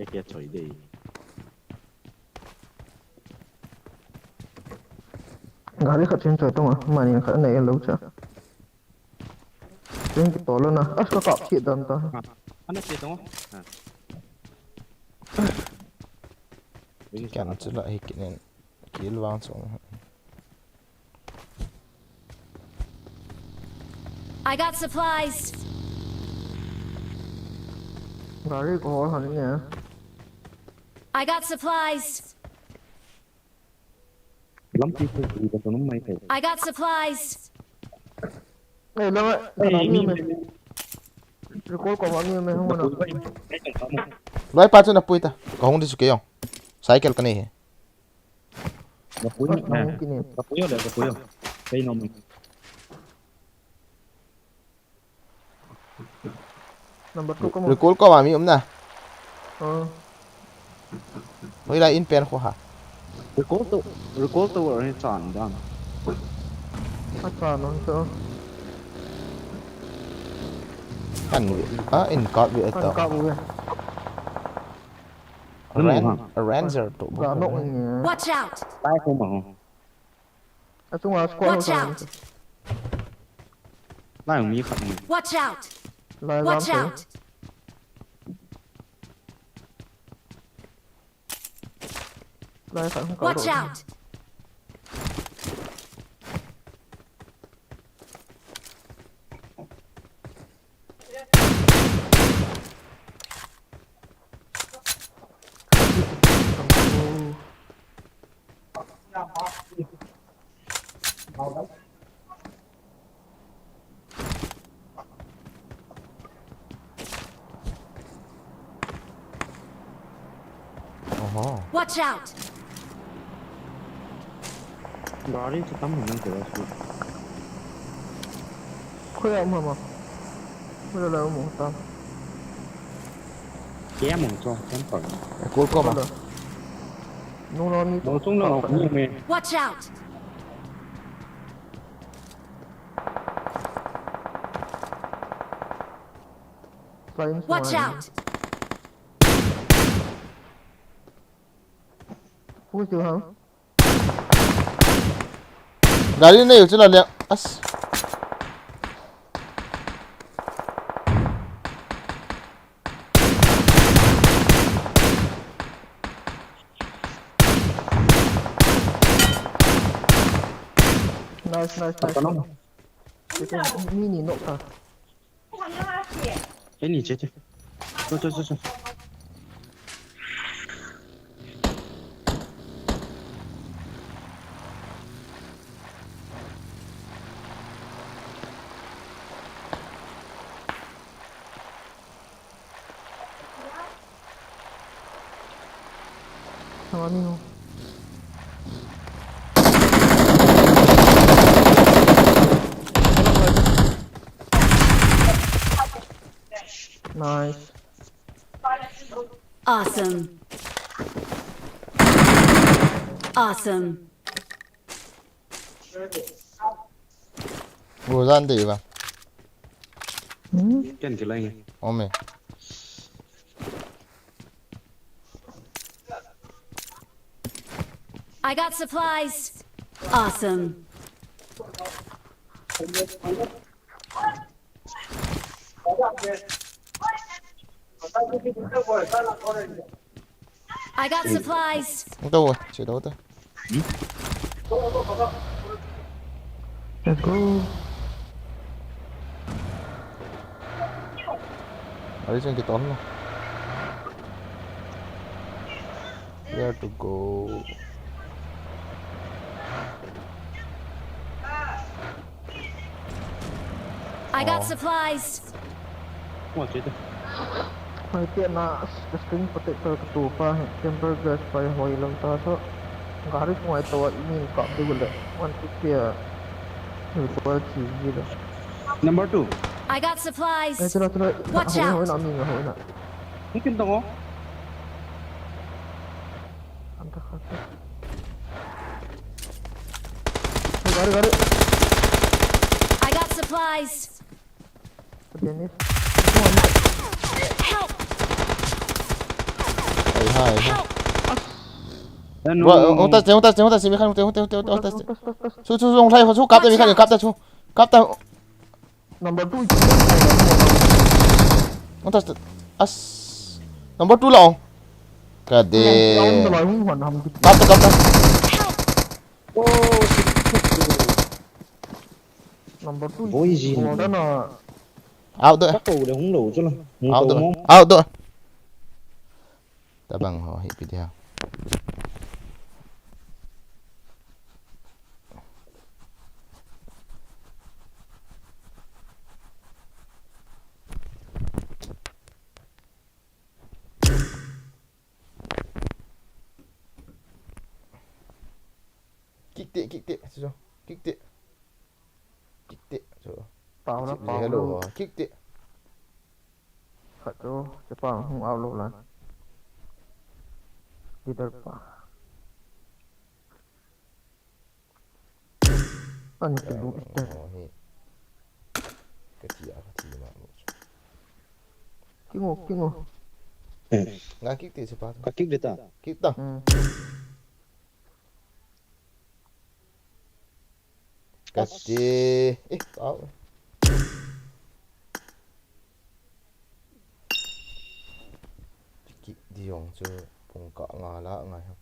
Eke choi dei. Gari khat chen choi tonga, mani khat nei lo cha. Chen ki tolo na, as ka kap chi dan ta. Ah, ana che tonga. Ah. Kan chu la hi kinen. Hill vang chung. I got supplies. Gari ko hol han ni. I got supplies. Lampi ko ko ko nung mai thei. I got supplies. Eh, lama, eh, kana ni ni me. Recall ko ma ni me hung na. Loi pa chu na pui ta. Ka hung di chu kei jong. Cycle ka nei hi. Ka pui ni. Ka hung kini. Ka pui le, ka pui. Kei nom. Number two, come on. Recall ko ma mi um na. Oh. Hoilai in pen kho ha. Recall to, recall to, eh, chan dan. A chan on to. Kan ve, a in kap ve ta. Kan kap ve. Ran-, Ranger to. Ga nok ni. Watch out! Lai ko ma. A chunga squad. Watch out! Lai mi khat ni. Watch out! Lai. Watch out! Lai khat hung kap. Watch out! Oho. Watch out! Gari chu tam nang te su. Khoya mama. Khoya la mo tam. Kya mo cho, tam pa. Kol ko ma. Nung lo ni. Mo chung lo ni me. Watch out! Watch out! Who's you, huh? Gari nei chu la le. As. Nice, nice, nice. Ito, mini nok ta. Eni che che. Cho, cho, cho, cho. Thằng anh mình không? Nice. Awesome. Awesome. Go dan de ba. Hmm? Ken ke lai. Ome. I got supplies. Awesome. I got supplies. Ito, sino ito? Let's go. Ari siyang kita na. Where to go? I got supplies. Oi, te te. Hoi te na, screen protector ka tu pa, temper glass pa hoi lang ta so. Gari ko ai to a, ini ka de le. One fifty a. Ni ko chi ji le. Number two. I got supplies. Eh, tira, tira. Watch out. Hoi na, hoi na, hoi na. Mungkin to ko. Anta kha. Gari, gari. I got supplies. Help! Hai, hai, hai. Help! Hung tas, hung tas, hung tas, mi khat, hung tas, hung tas, hung tas. Su, su, su, hung tas, su, kap ta, mi khat, kap ta, su. Kap ta. Number two. Hung tas, as. Number two la. Ka de. Kap ta, kap ta. Oh, shit. Number two. Boy, G. Golden na. Out doh. Ka ko le hung lo chu la. Hung Out to doh. mo. Out doh. Tabang ho hi pi dia. Kick teh, kick teh, chu chu. Kick teh. Kick teh, chu. Pau na, Chip pau hello lo. Ho. Kick teh. Khat chu, chapang hung out lo la. Leader pa. Ani kidu ite. Oh, hi. Ka thi a, ka thi ma mo chu. Kingo, kingo. Nga kick teh chu pa. Ka kick de ta. Kick ta. Hmm. Ka thi. Eh, pau. Kick di jong chu pung ka nga la ngai ha.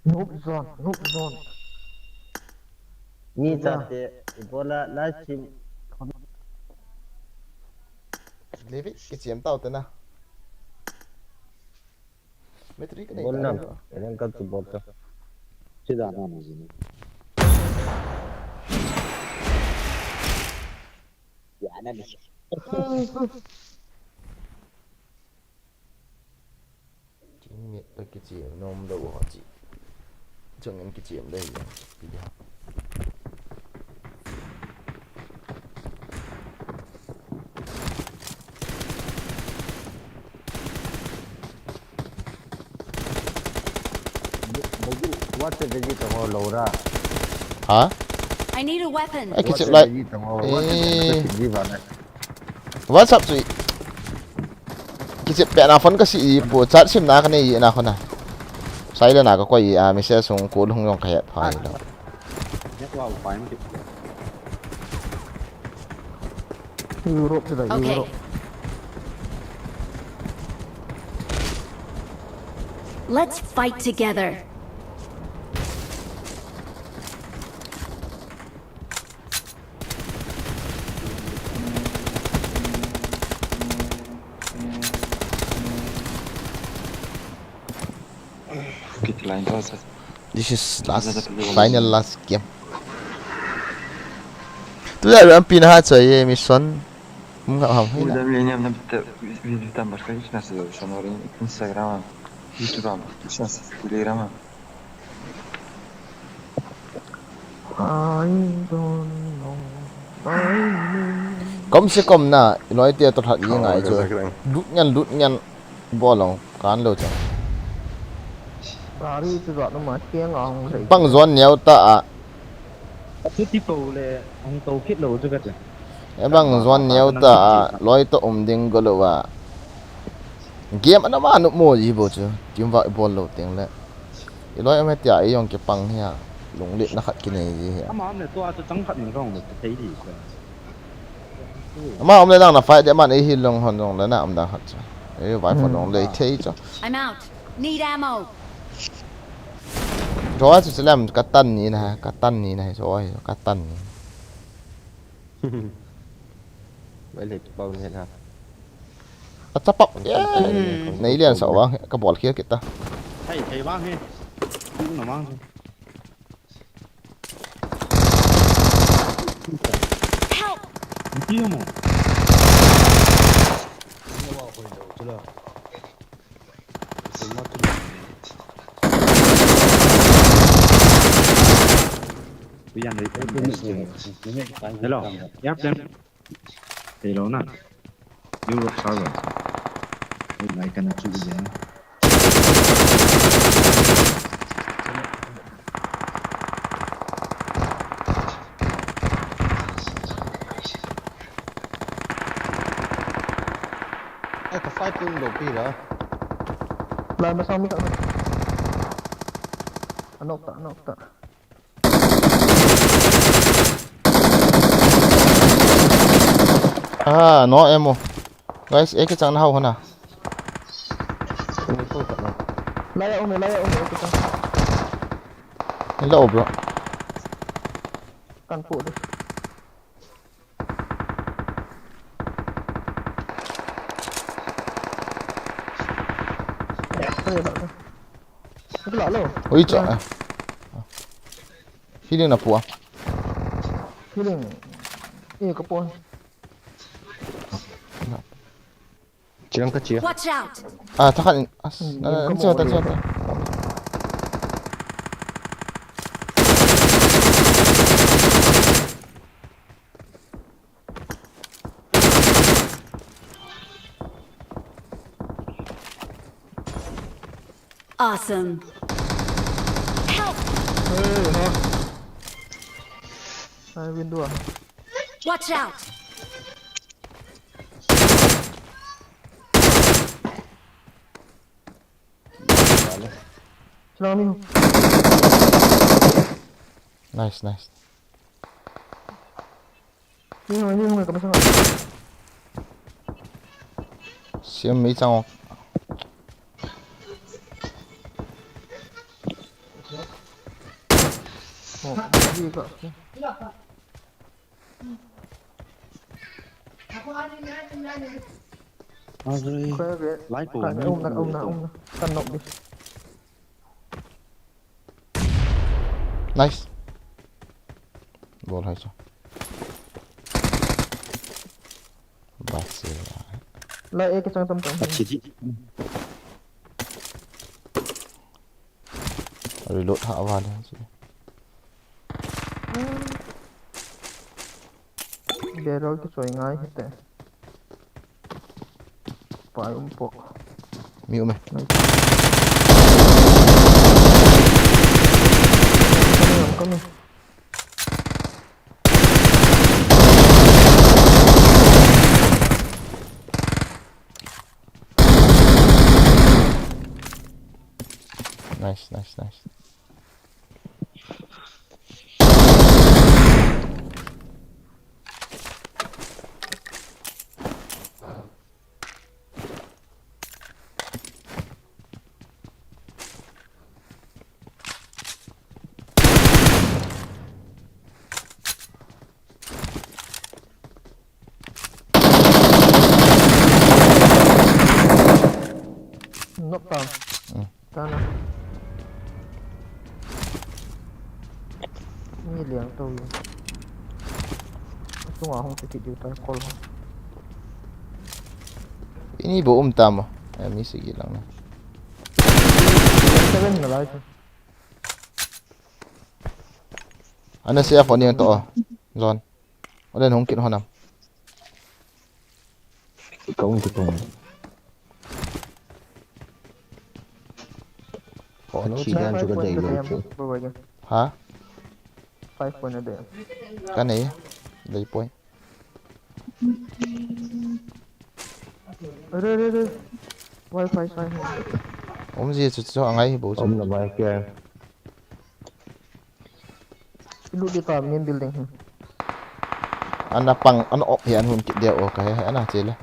Noob zone, noob zone. Mi chate, ibola live stream. Levi, kichem tau te na. Metri ka nei Bol ta na. na. Elen ka tu bol ta. Sida na na jini. Ya na ni. Teammate pa kichem nom lou ho chi. Chung in kichem lei ya. Pi dia. Bagi, what the bagi tong lo ra. Ha? I need a weapon. Ai, kichep What lai. the bagi tong lo. What the bagi tong lo. WhatsApp chu. Kichep pe na phone ka si i pu chat sim na ka nei na khona. Silent na ka koi a message sung ko lung jong ka het phai lo. Net wa u pa in ki. Europe chu la, Okay. Europe. Let's fight together. Kit line to sa. This is last, final last game. Tu da ram pin ha choi ye mission. Mung ha ham hai Ui, na. da mi nyam na bit, bit tam bar ka na sa, sa no rin Instagram, YouTube, sa Telegram. I don't know my name. Kom se kom na, i loi te to that i ngai chu. Lut ngan, lut ngan. Bol long kan lo chu. Gari chu jat na ma kiang ang lei. Bang zon neo ta a. Atu ti ko le, hung to kit lo chu ka che. E bang zon neo ta a, loi to um ding go lo a. Game ana ma nu mo ji bo chu. Team va bol lo teng le. I loi am tia i jong kipang hia. Lunglet na khat kinei ji hia. Ama am le to a chu chang khat ning rong le thei di ko. Ama om le dang na fight de man, ei hi long hon long le na om dang hat cha. Ei vai phone long le thei cha. I'm out. Need ammo. Joa chu selam ka tan ni na, ka tan ni na, joa hi ka tan ni. Mai le pau ne na. A chapap. Nei lian sa wa ka bol khia kita. Thei, thei vang he. Tu na vang. Help! Ti mo. Hello. Airplane. Hello na. Europe server. Lai kana chu dia. Ai, ka fight team lo pi la. Lai masang mi ka. Anok ta, anok ta. Ah, no ammo. Guys, A K chang na hao hona. Lai a um e, lai a um e, A K chang. Hello, bro. Kan pu de. Kare ba. Kala lo. Oi, cha. Healing na pu a. Healing. E ka pu. Chilang ka chia. Watch out! Ah, thakan in. As, Hmm, na, na, yung na, siya, kamao siya, yun. Siya. Awesome. Help! Hey, ha. Ay, window ah. Watch out! Salam alaikum. Nice, nice. Ni hung, ni hung, kami sama. Siam mi chang. Oh, ni ka. Azri. Kaya be. Lai ko. Kan, ni umna, umna, umna. Kan nok di. Nice. Bol hai so. Basi. La, eh, kachang tam tam. Achi di. Reload ha wale. Barrel kichoi ngai hite. Pai um po. Mi um e. Nice. Kami, kami. Nice, nice, nice. Knock down. Hmm. Tana. Mi liang to. Sunga hung ti ti ta kol. Ini bo um tama. Eh, mi sigi lang na. Seven na lai. Ana siya phone yang to. Zon. Olen hung kit honam. Ka hung kit hung. Phone chi dan chu ka dei lo chu. Ha? Five point a dei. Ka nei. Dei poi. Re, re, re. Wi-Fi sai. Om ji chu chu angai hi bo chu. Om na bai ke. Ilut ding ta main building hi. Ana pang, ana op hi an hun kit dia o ka he, ana chele.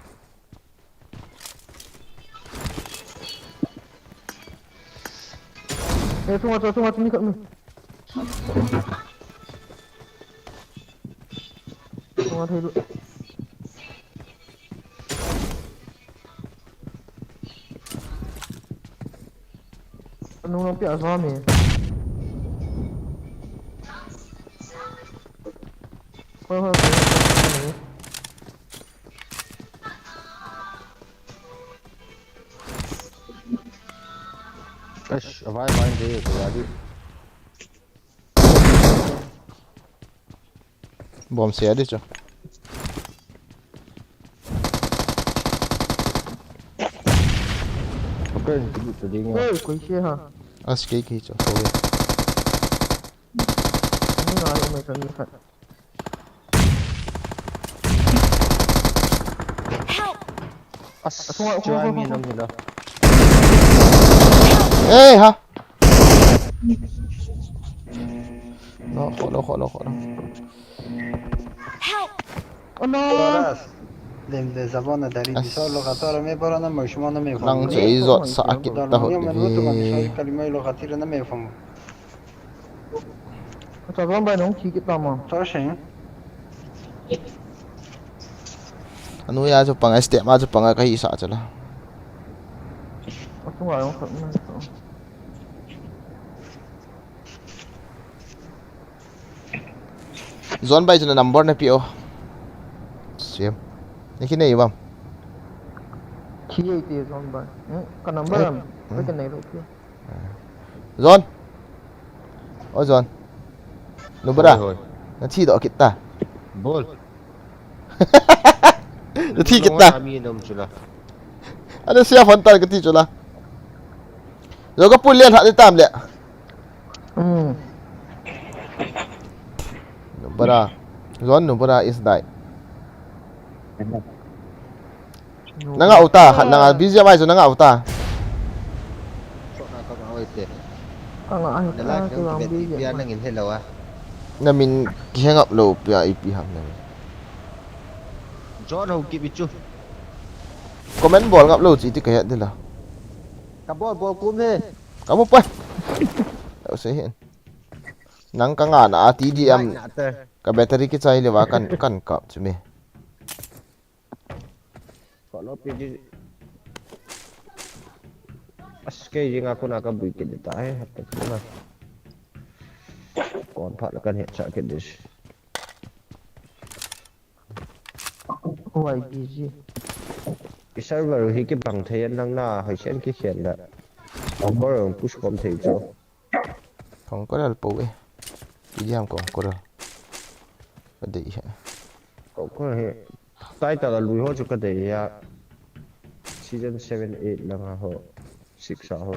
Eh, sunga, sunga, sunga, ni ka mi. Sunga thei lu. Anung lang pia sa mi. Hoi, hoi, hoi, hoi, hoi. Ash, avai, avai, de, de, de. Bom se adi chu. Okay, tu tu ding. Oi, koi se ha. As ke ke chu, sorry. Ni ngai umai khat ni khat. Help! As, asunga, asunga, chua asunga, mi asunga. Nam hila. Eh, ha. No, kholo, kholo, kholo. Help! Oh no! Boras. Dem de zabona dari di solo ka toro me bora na mo shmo na me fam. Nang chu ei jot sa a kit ta hot ve. Kalima lo ka tira na me fam. Acha bang bai nong thi kit ta ma. Tor seng. Anu ya chu pang step ma chu pang ka hi sa chu la. Atung a yong khat na. John bai chu na number na pe o. Siam. Ni khi nei bam. Khi ei ti John bai. Hmm, ka number am. Ka nei lo ki. John. O John. Nubra. Hoi, hoi. Na thi doh kit ta. Bol. Na thi kit ta. Nang ami nom chu la. Ana sia phone ta ka ti chu la. Zo ka pul lian ha ni tam le. Hmm. Nubra. John Nubra is die. Nanga uta, khat nanga B G M I chu nanga uta. Chona ka ma oi te. Ka nga ai. Na la ka ki bang ki B G M I. Pia nangin hello a. Na min ki hang up lo pia ipi ham na. John ho ki bi chu. Comment bol ngap lo chi ti ka het dila. Ka bol bol kum he. Ka mu pa. Lo se hin. Nang ka nga na a T D M. Ka battery ki chai le wa kan kan kap chu me. Kolo P G. As kei jing a kona ka bui kit ta he, hap ta na. Kon phat la kan het cha kit dis. Why busy? Ki server hi ki bang thei an lang na, hoi sen ki khen da. Bor push kom thei cho. Conqueror po e. William Conqueror. Ka dei he. Conqueror he. Title a lui ho chu ka dei a. Season seven, eight lang a ho. Six a ho.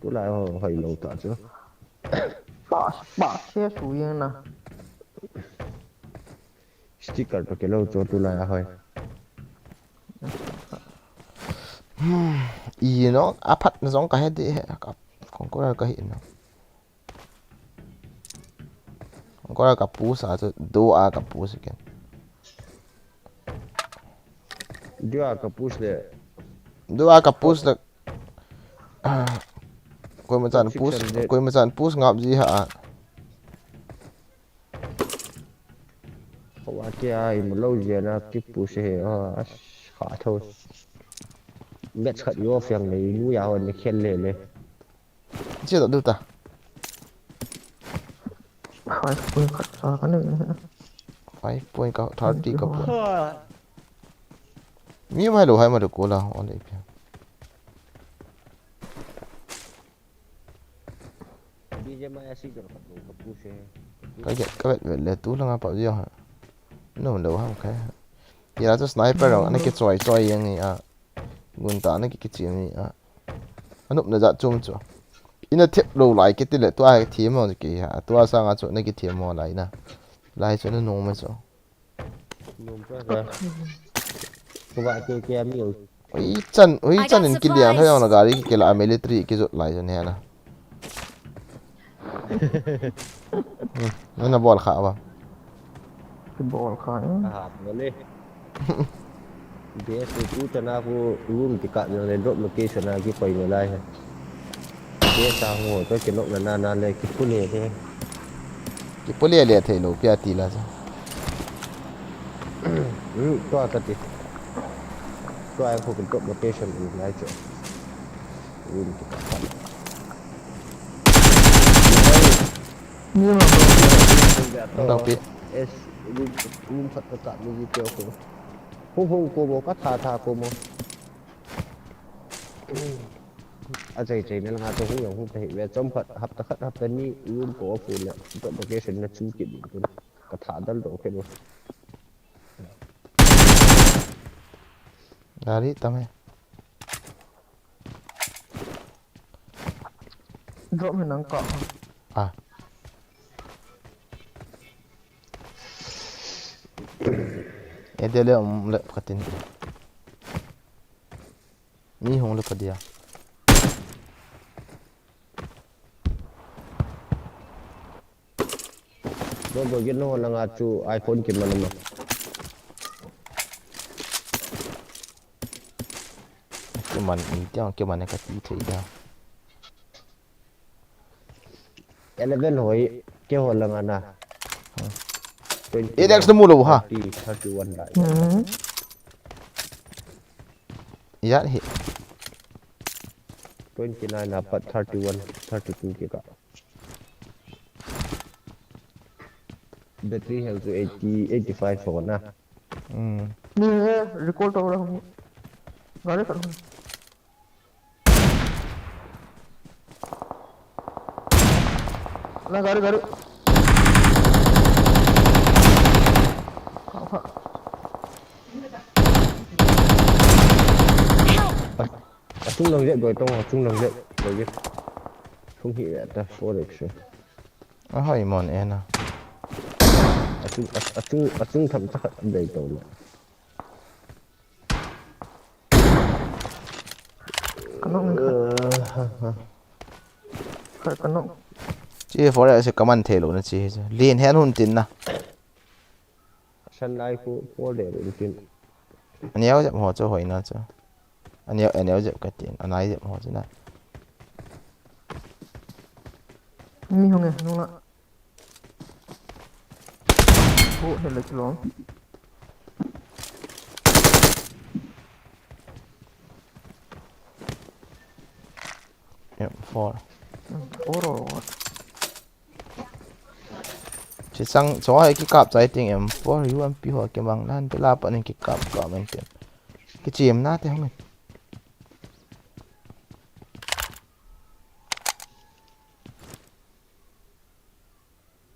Tulai ho hoi lo ta chu. Pass, pass, se su yang na. Sticker to kilo cho tulai a hoi. Hmm, i no, a phat na jong ka he de he, ka Conqueror ka hi no. Conqueror ka push a chu, do a ka push ken. Do a ka push le. Do a ka push le. Ah, koima chan push, koima chan push ngap ji ha. Ho a kia i mu lo jia na ki push he, ah, as kha tho. Match khat yo fiang le, nu ya ho ni khel le le. Che da du ta. Five point khat sa ka ne. Five point ka, thirty ka. Mi mai lo hai ma lo ko la, on le pia. B G M I a si jor khat lo ka push e. Ka get, ka vet vet le tu langa PUBG ha. No lo ham kai. Ira chu sniper ro, ana ki choi choi yang ni a. Gun ta ana ki ki chi ni a. Anop na ja chum chu. Ina thep lo lai ki ti le tu a thi mo ki ha. Tu a sanga chu na ki thi mo lai na. Lai chu na nung ma chu. Nom cha cha. Ko ba ke ke ami o. Ui chan, ui chan in ki liang thai na gari ki la military ki jot lai jan he na. Hmm, na bol kha ba. Ki bol kha. Ha, bol le. Base tu chana ko room ki ka le drop location a ki koi no lai he. Base a ho to ki nok na na na le ki pule he. Ki pule le thei lo pia ti la sa. Hmm, to a ka ti. To a ko ki drop location u lai cho. Room ki ka. Ni ma. Ang tau pi. Es room, room khat ka ka ni ki ko. Ho ho ko mo ka tha tha ko mo. A chai chai na langa to hu yong hu ta hi ve chom khat hapta khat hapta ni room ko fu le to vacation na chu ki ding kun ka tha dal do ke do. Gari tam he. Drop he nang ka. Ah. Edele um le katin. Mi hung le padia. Bo bo gin no langa chu iPhone ki manama. Man, in tiang ke man ka ti thei da. Eleven hoi, ke ho lang ana. Hmm. Twenty, eight X na mu lou ha. Thirty, thirty-one lai. Hmm. Ya hi. Twenty-nine apat thirty-one, thirty-two ke ka. Battery health chu eighty, eighty-five ho na. Hmm. Ni he, recall to ra. Gari ka. Na gari, gari. Kha, kha. Achung lang je, goi tong, achung lang je, goi je. Chung hi ya ta, four X. Ahoi mon e na. Achung, achung, achung tham cha khat dei to na. Ka nong khat. Khat ka nong. Chi four se ka man thei lou na chi hi chu. Lin hen hun tin na. San lai khu four de hun tin. Aneo jep ho chu hoi na chu. Aneo, aneo jep ka tin. Anai jep ho chu na. Mi hung e, nung la. Oh, hele chelom. M four. M four or what? Chi chang, cho hai ki kap chai ting M four, U M P ho ki mang nan, te la pa ning ki kap kap men tin. Ki chim na te hung.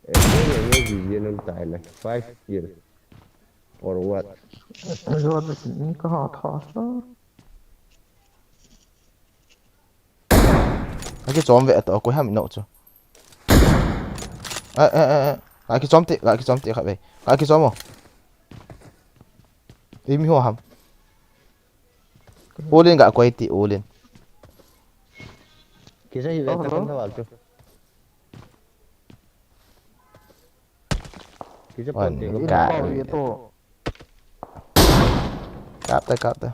Eh, eh, eh, eh, eh, eh, eh, five years. For what? What is it? Ka ha tha sa. Aki chom ve to, ko ham no chu. Eh, eh, eh, eh. Aki chom ti, aki chom ti kha ve. Aki chom mo. Imi ho ham. Ulin ga koi ti ulin. Kisa hi ve ta kan ta wal chu. Kisa pon te ka. Kap ta, kap ta.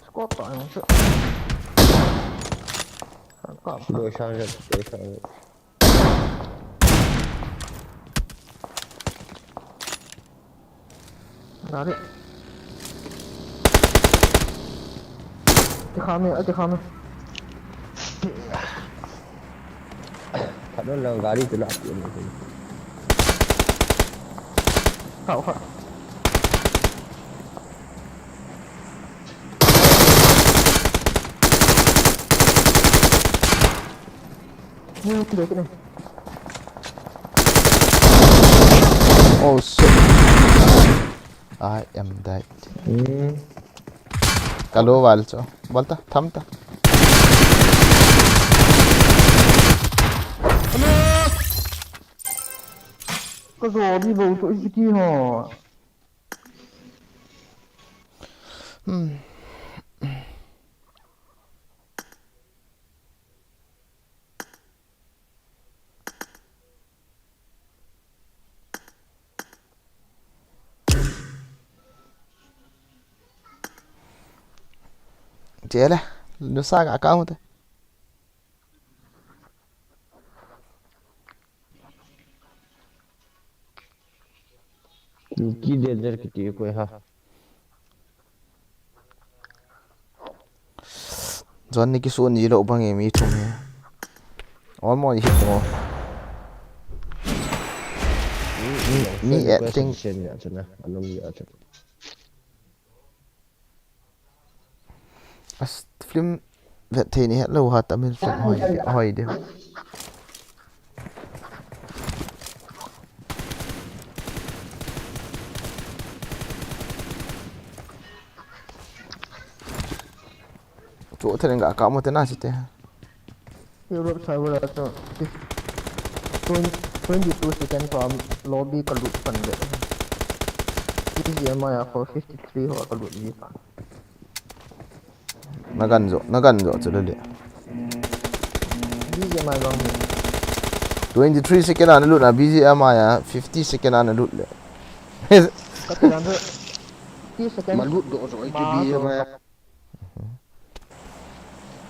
Squad ta ang chu. Ka, ka. Doi sang jep, doi sang jep. Gari. Ti kha me, ti kha me. Khat lon lang gari chu la ti. Kha, kha. Ni ti le ti ne. Oh shit. I am dead. Hmm. Kalo wal cho. Bol ta, tham ta. Ka zo di bo to isi ki ho. Hmm. Chele, nusa ka account. Ki danger kiti koi ha. Zon ni kisu ni lo bang e mi thum he. On mo hit mo. Mi, mi acting. Sen ya chana, anom ya chana. As film vet thei ni het lo ha, Tamil film hoi, hoi de. Chu thelen ga ka mo te na si te. Europe server a chu twenty, twenty-two second pa Lobby ka lut pan de. B G M I a four fifty-three ho ka lut ji pa. Na gan jo, na gan jo chu le le. B G M I bang ni. Twenty-three second a na lut na B G M I a fifty second a na lut le. Ka ti dan chu fifty second. Ma lut do jo i B G M I a.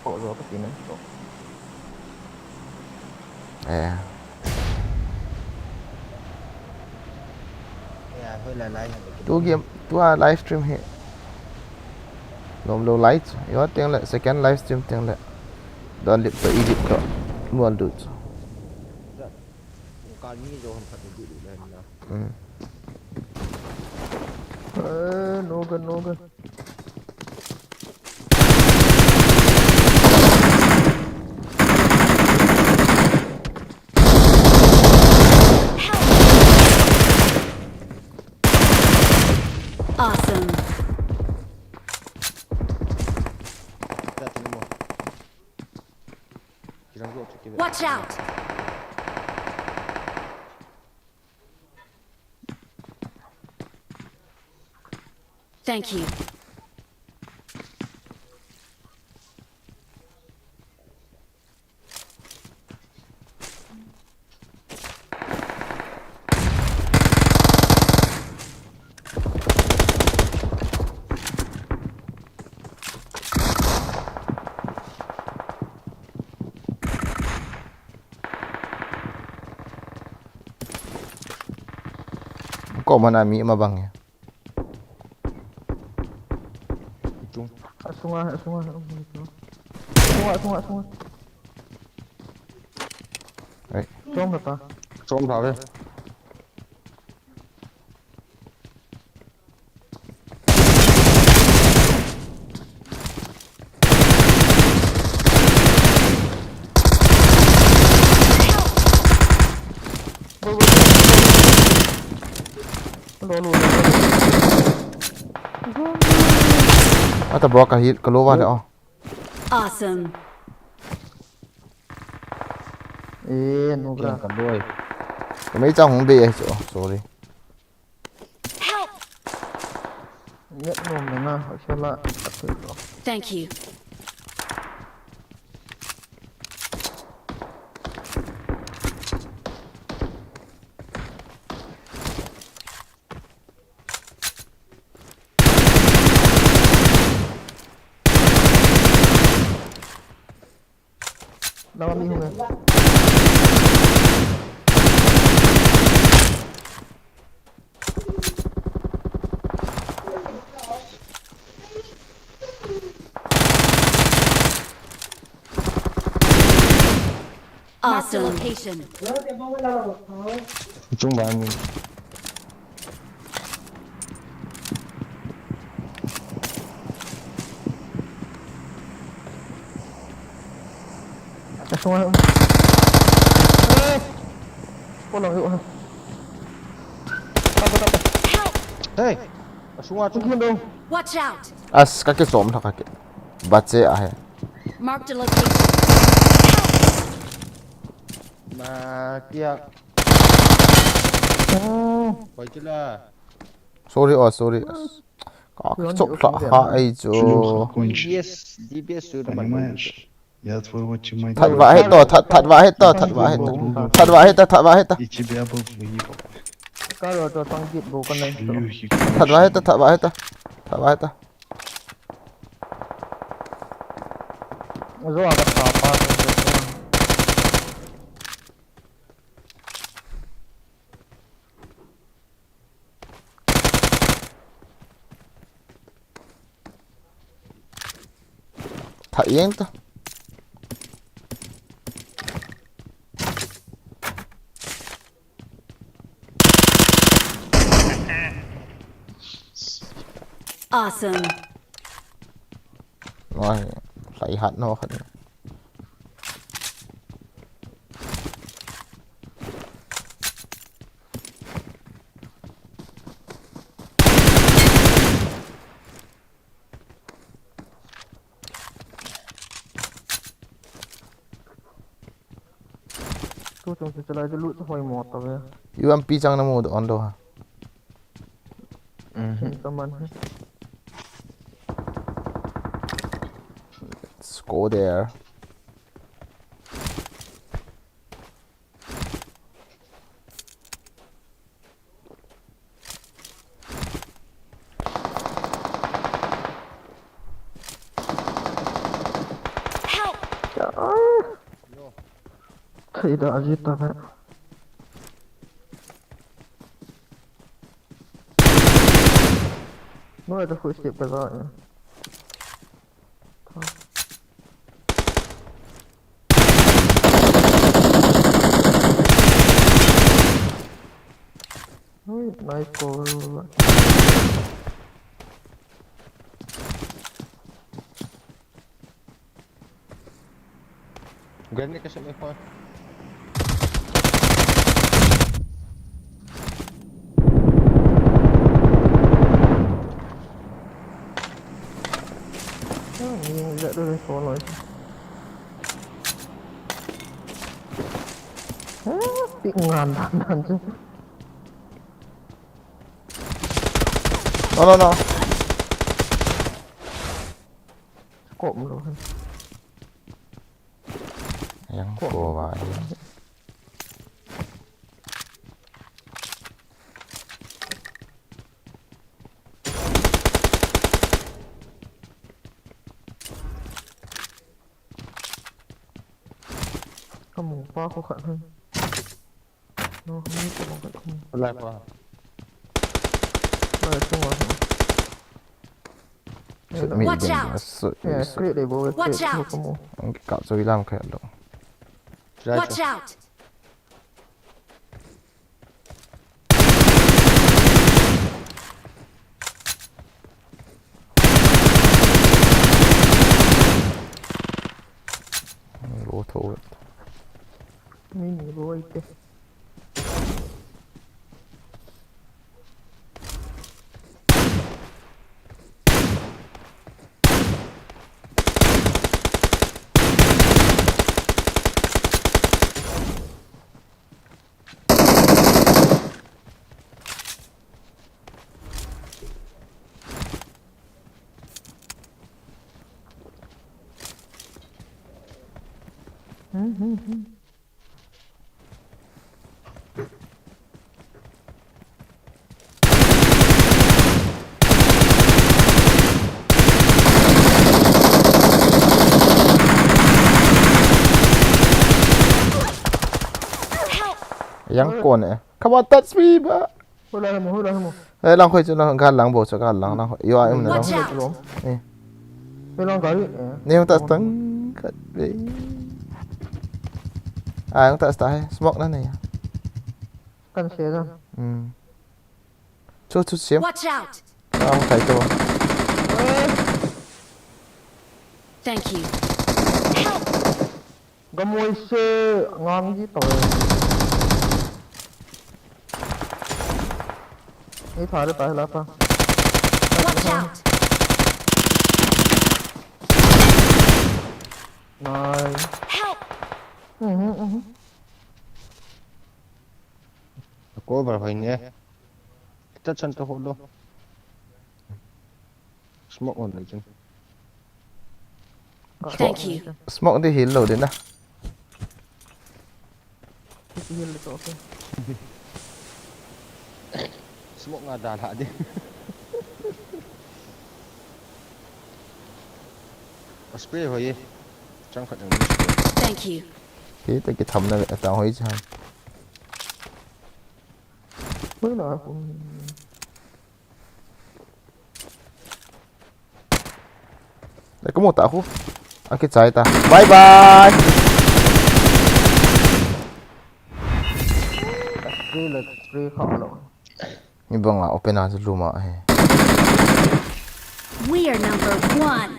Ko zo ka ti na ko. Eh. Ya, hoi la lai ha. Tu game, tu a live stream hi. Lom lo live, yo teng le, second live stream teng le. Don lip to, edit to. Mual du. Ka ni zo ham khat du du le na. Hmm. Eh, no gun, no gun. Awesome. Watch out! Thank you. Ko mana mi ma bang e. Chung. Asunga, asunga, asunga. Asunga, asunga, asunga. Ai. Chom ta. Chom ta ve. Ata bro ka heal, ka low va le, oh. Awesome. Eh, no bra. Ka low. Ka mei chang hung be ai chu, oh, sorry. Help! Thank you. Lama mi hung e. Marked a location. Chung ba ni. Asunga. Eh. Ko lang yu. Tapa, tapa. Hey. Asunga chung. Watch out. As ka ke som tha ka ke. Bache ahe. Marked a location. Ma kia. Oh. Koi chila. Sorry, oh, sorry. Ka chop thla ha ai chu. Yes, D B S su da man. Понимаешь? Я твоего тиммейта. That va hai to, that, that va hai to, that va hai to. That va hai to, that va hai to. И тебя бы выебал. Ka ro to tang kit bo ka nai. Шлюхи конченые. That va hai to, that va hai to. That va hai to. Zo a ka tha pa. Thah jeng ta. Awesome. Noi, lai hat no khat. Tuchung chu chalai chu lut chu hoi mo tave. U M P chang namu doh lou ham? Mhm. Kaman. Let's go there. Help! Thei da ji ta hai. Noi da khu step ka za. Ui, nice cover. Grenade ka shot mai kho. Pick ngan dan dan chu. No, no, no. Scope lo. Yang ko ba. Kamu pa ko khat. No, kamu pa ko khat. Lai pa. Lai pa. Watch out! Watch out! Ang kikap sa bilang kaya lo. Watch out! Lo tho. Mini lo ite. Yang kon eh. Come on, touch me, ba. Hula mo, hula mo. Eh, lang khoi chu lang, gal lang bo chu, gal lang, lang khoi. Yo, ai um na lang. Watch out! Eh. Hei lang gari. Eh. Ni ta tang kat be. Ah, yang ta sta hai. Smoke na ni. Kan se na. Hmm. Chu chu siam. Watch out! Ah, thai to. Thank you. Help! Gamoi se ngam ji to. Ni thare pa la pa. Watch out! Nai. Help! Mhm, mhm. Cover hoi ne. Kita chan to holo. Smoke on le chun. Thank you. Smoke di hil lo din na. Hil to, okay. Smoke nga da la di. Spray hoi. Chang khat ang spray. Thank you. Kita ki tham na ta hoi chan. Hoi na. Dai, kamu ta khu. Akichai ta. Bye bye. Spray le, spray kha lo. Ni banga open a luma he. We are number one.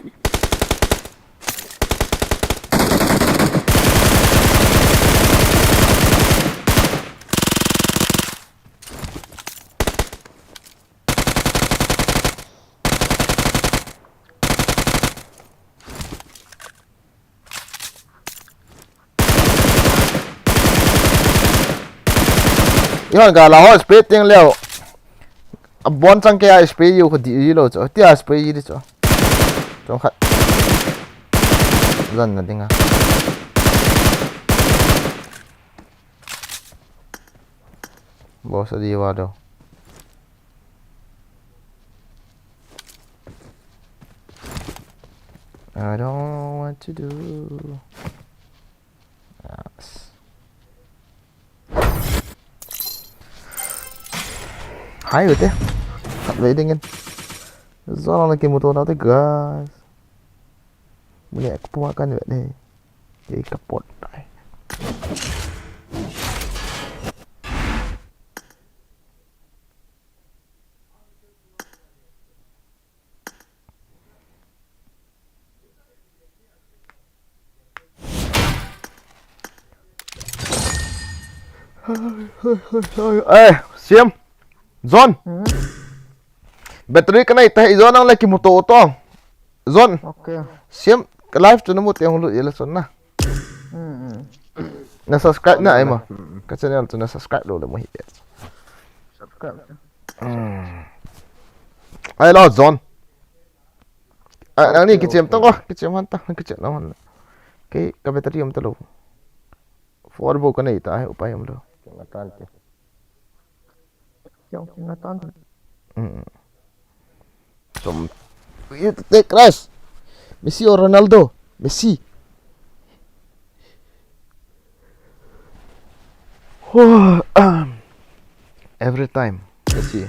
Ihon gala ho spray teng leo. Abon chang kei a spray u kho di lou chu. Tia spray di chu. Chong khat. Zan na dinga. Boss a di va do. I don't know what to do. Yes. Hai ute. Khat ve dingin. Zon na kimuto na te, guys. Mune akpu ma kan ve ne. Kei kapot tai. Eh, Siam. Zon. Hmm? Battery kanei ta hi Zon, nang le kimuto to. Zon. Okay. Siam, ka live chu namu te hung lut ila son na. Hmm, hmm. Na subscribe na ai mo. Hmm. Ka channel chu na subscribe lou le mo hi. Subscribe. Hmm. Ai lo Zon. Ah, nang ni kichem tong ko, kichem han ta, kichem na han. Kei ka battery um ta lou. Four bou kanei ta, ai upai um lou. Kichem atan te. Kichem atan. Hmm. Som. Take rest. Messi or Ronaldo? Messi. Every time. Messi.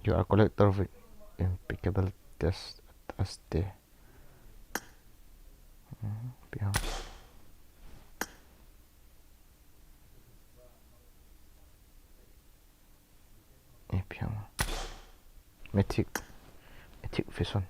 You are collector with impeccable test, test. Hmm, pia. Eh, pia. Mythic. Mythic fashion.